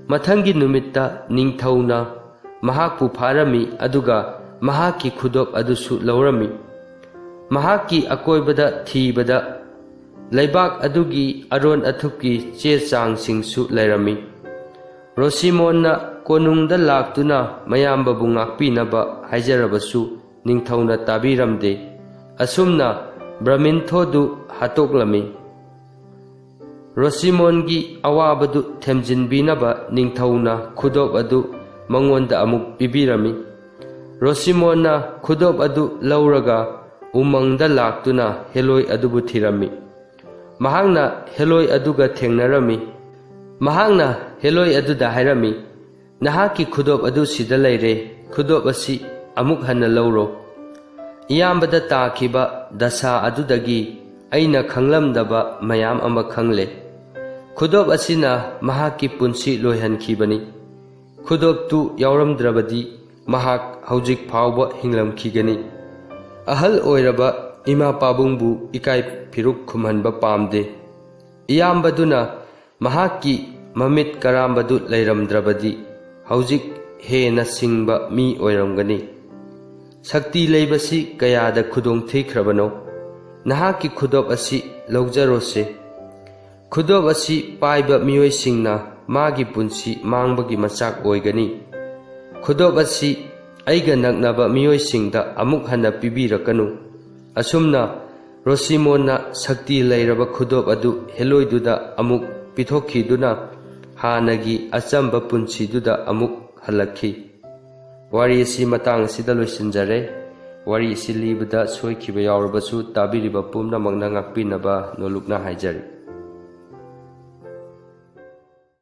ꯃꯊꯪꯒꯤ ꯅꯨꯃꯤꯠꯇ ꯅꯤꯡꯊꯧꯅ ꯃꯍꯥꯛꯄꯨ ꯐꯥꯔꯝꯃꯤ, ꯑꯗꯨꯒ ꯃꯍꯥꯛꯀꯤ ꯈꯨꯗꯣꯞ ꯑꯗꯨꯁꯨ ꯂꯧꯔꯝꯃꯤ꯫ ꯃꯍꯥꯛꯀꯤ ꯑꯀꯣꯏꯕꯗ ꯊꯤꯕꯗ ꯂꯩꯕꯥꯛ ꯑꯗꯨꯒꯤ ꯑꯔꯣꯟ ꯑꯊꯨꯞꯀꯤ ꯆꯦ ꯆꯥꯡꯁꯤꯡꯁꯨ ꯂꯩꯔꯝꯃꯤ꯫ ꯔꯣꯁꯤꯃꯣꯟꯅ ꯀꯣꯅꯨꯡꯗ ꯂꯥꯛꯇꯨꯅ ꯃꯌꯥꯝꯕꯕꯨ ꯉꯥꯛꯄꯤꯅꯕ ꯍꯥꯏꯖꯔꯕꯁꯨ ꯅꯤꯡꯊꯧꯅ ꯇꯥꯕꯤꯔꯝꯗꯦ꯫ ꯑꯁꯨꯝꯅ ꯕ꯭ꯔꯃꯤꯟꯊꯣꯗꯨ ꯍꯥꯠꯇꯣꯛꯂꯝꯃꯤ꯫ ꯔꯣꯁꯤꯃꯣꯟꯒꯤ ꯑꯋꯥꯕꯗꯨ ꯊꯦꯝꯖꯤꯟꯕꯤꯅꯕ ꯅꯤꯡꯊꯧꯅ ꯈꯨꯗꯣꯞ ꯑꯗꯨ ꯃꯉꯣꯟꯗ ꯑꯃꯨꯛ ꯄꯤꯕꯤꯔꯝꯃꯤ꯫ ꯔꯣꯁꯤꯃꯣꯟꯅ ꯈꯨꯗꯣꯞ ꯑꯗꯨ ꯂꯧꯔꯒ ꯎꯃꯪꯗ ꯂꯥꯛꯇꯨꯅ ꯍꯦꯂꯣꯏ ꯑꯗꯨꯕꯨ ꯊꯤꯔꯝꯃꯤ꯫ ꯃꯍꯥꯛꯅ ꯍꯦꯂꯣꯏ ꯑꯗꯨꯒ ꯊꯦꯡꯅꯔꯝꯃꯤ꯫ ꯃꯍꯥꯛꯅ ꯍꯦꯂꯣꯏ ꯑꯗꯨꯗ ꯍꯥꯏꯔꯝꯃꯤ, "ꯅꯍꯥꯛꯀꯤ ꯈꯨꯗꯣꯞ ꯑꯗꯨ ꯁꯤꯗ ꯂꯩꯔꯦ꯫ ꯈꯨꯗꯣꯞ ꯑꯁꯤ ꯑꯃꯨꯛ ꯍꯟꯅ ꯂꯧꯔꯣ꯫ ꯏꯌꯥꯝꯕꯗ ꯇꯥꯈꯤꯕ ꯗꯁꯥ ꯑꯗꯨꯗꯒꯤ ꯑꯩꯅ ꯈꯪꯂꯝꯗꯕ ꯃꯌꯥꯝ ꯑꯃ ꯈꯪꯂꯦ꯫ ꯈꯨꯗꯣꯞ ꯑꯁꯤꯅ ꯃꯍꯥꯛꯀꯤ ꯄꯨꯟꯁꯤ ꯂꯣꯏꯍꯟꯈꯤꯕꯅꯤ꯫ ꯈꯨꯗꯣꯞꯇꯨ ꯌꯥꯎꯔꯝꯗ꯭ꯔꯕꯗꯤ ꯃꯍꯥꯛ ꯍꯧꯖꯤꯛ ꯐꯥꯎꯕ ꯍꯤꯡꯂꯝꯈꯤꯒꯅꯤ꯫" ꯑꯍꯜ ꯑꯣꯏꯔꯕ ꯏꯃꯥ ꯄꯥꯕꯨꯡꯕꯨ ꯏꯀꯥꯏ ꯐꯤꯔꯨꯛ ꯈꯨꯝꯍꯟꯕ ꯄꯥꯝꯗꯦ꯫ ꯏꯌꯥꯝꯕꯗꯨꯅ ꯃꯍꯥꯛꯀꯤ ꯃꯃꯤꯠ ꯀꯔꯥꯝꯕꯗꯨ ꯂꯩꯔꯝꯗ꯭ꯔꯕꯗꯤ ꯍꯧꯖꯤꯛ ꯍꯦꯟꯅ ꯁꯤꯡꯕ ꯃꯤ ꯑꯣꯏꯔꯝꯒꯅꯤ꯫ ꯁꯛꯇꯤ ꯂꯩꯕꯁꯤ ꯀꯌꯥꯗ ꯈꯨꯗꯣꯡ ꯊꯤꯈ꯭ꯔꯕꯅꯣ? ꯅꯍꯥꯛꯀꯤ ꯈꯨꯗꯣꯞ ꯑꯁꯤ ꯂꯧꯖꯔꯣꯁꯦ꯫ ꯈꯨꯗꯣꯞ ꯑꯁꯤ ꯄꯥꯏꯕ ꯃꯤꯑꯣꯏꯁꯤꯡꯅ ꯃꯥꯒꯤ ꯄꯨꯟꯁꯤ ꯃꯥꯡꯕꯒꯤ ꯃꯆꯥꯛ ꯑꯣꯏꯒꯅꯤ꯫ ꯈꯨꯗꯣꯞ ꯑꯁꯤ ꯑꯩꯒ ꯅꯛꯅꯕ ꯃꯤꯑꯣꯏꯁꯤꯡꯗ ꯑꯃꯨꯛ ꯍꯟꯅ ꯄꯤꯕꯤꯔꯛꯀꯅꯨ꯫ ꯑꯁꯨꯝꯅ ꯔꯣꯁꯤꯃꯣꯟꯅ ꯁꯛꯇꯤ ꯂꯩꯔꯕ ꯈꯨꯗꯣꯞ ꯑꯗꯨ ꯍꯦꯂꯣꯏꯗꯨꯗ ꯑꯃꯨꯛ ꯄꯤꯊꯣꯛꯈꯤꯗꯨꯅ ꯍꯥꯟꯅꯒꯤ ꯑꯆꯝꯕ ꯄꯨꯟꯁꯤꯗꯨꯗ ꯑꯃꯨꯛ ꯍꯜꯂꯛꯈꯤ꯫ ꯋꯥꯔꯤ ꯑꯁꯤ ꯃꯇꯥꯡ ꯑꯁꯤꯗ ꯂꯣꯏꯁꯤꯟꯖꯔꯦ꯫ ꯋꯥꯔꯤ ꯑꯁꯤ ꯂꯤꯕꯗ ꯁꯣꯏꯈꯤꯕ ꯌꯥꯎꯔꯕꯁꯨ ꯇꯥꯕꯤꯔꯤꯕ ꯄꯨꯝꯅꯃꯛꯅ ꯉꯥꯛꯄꯤꯅꯕ ꯅꯣꯂꯨꯛꯅ ꯍꯥꯏꯖꯔꯤ꯫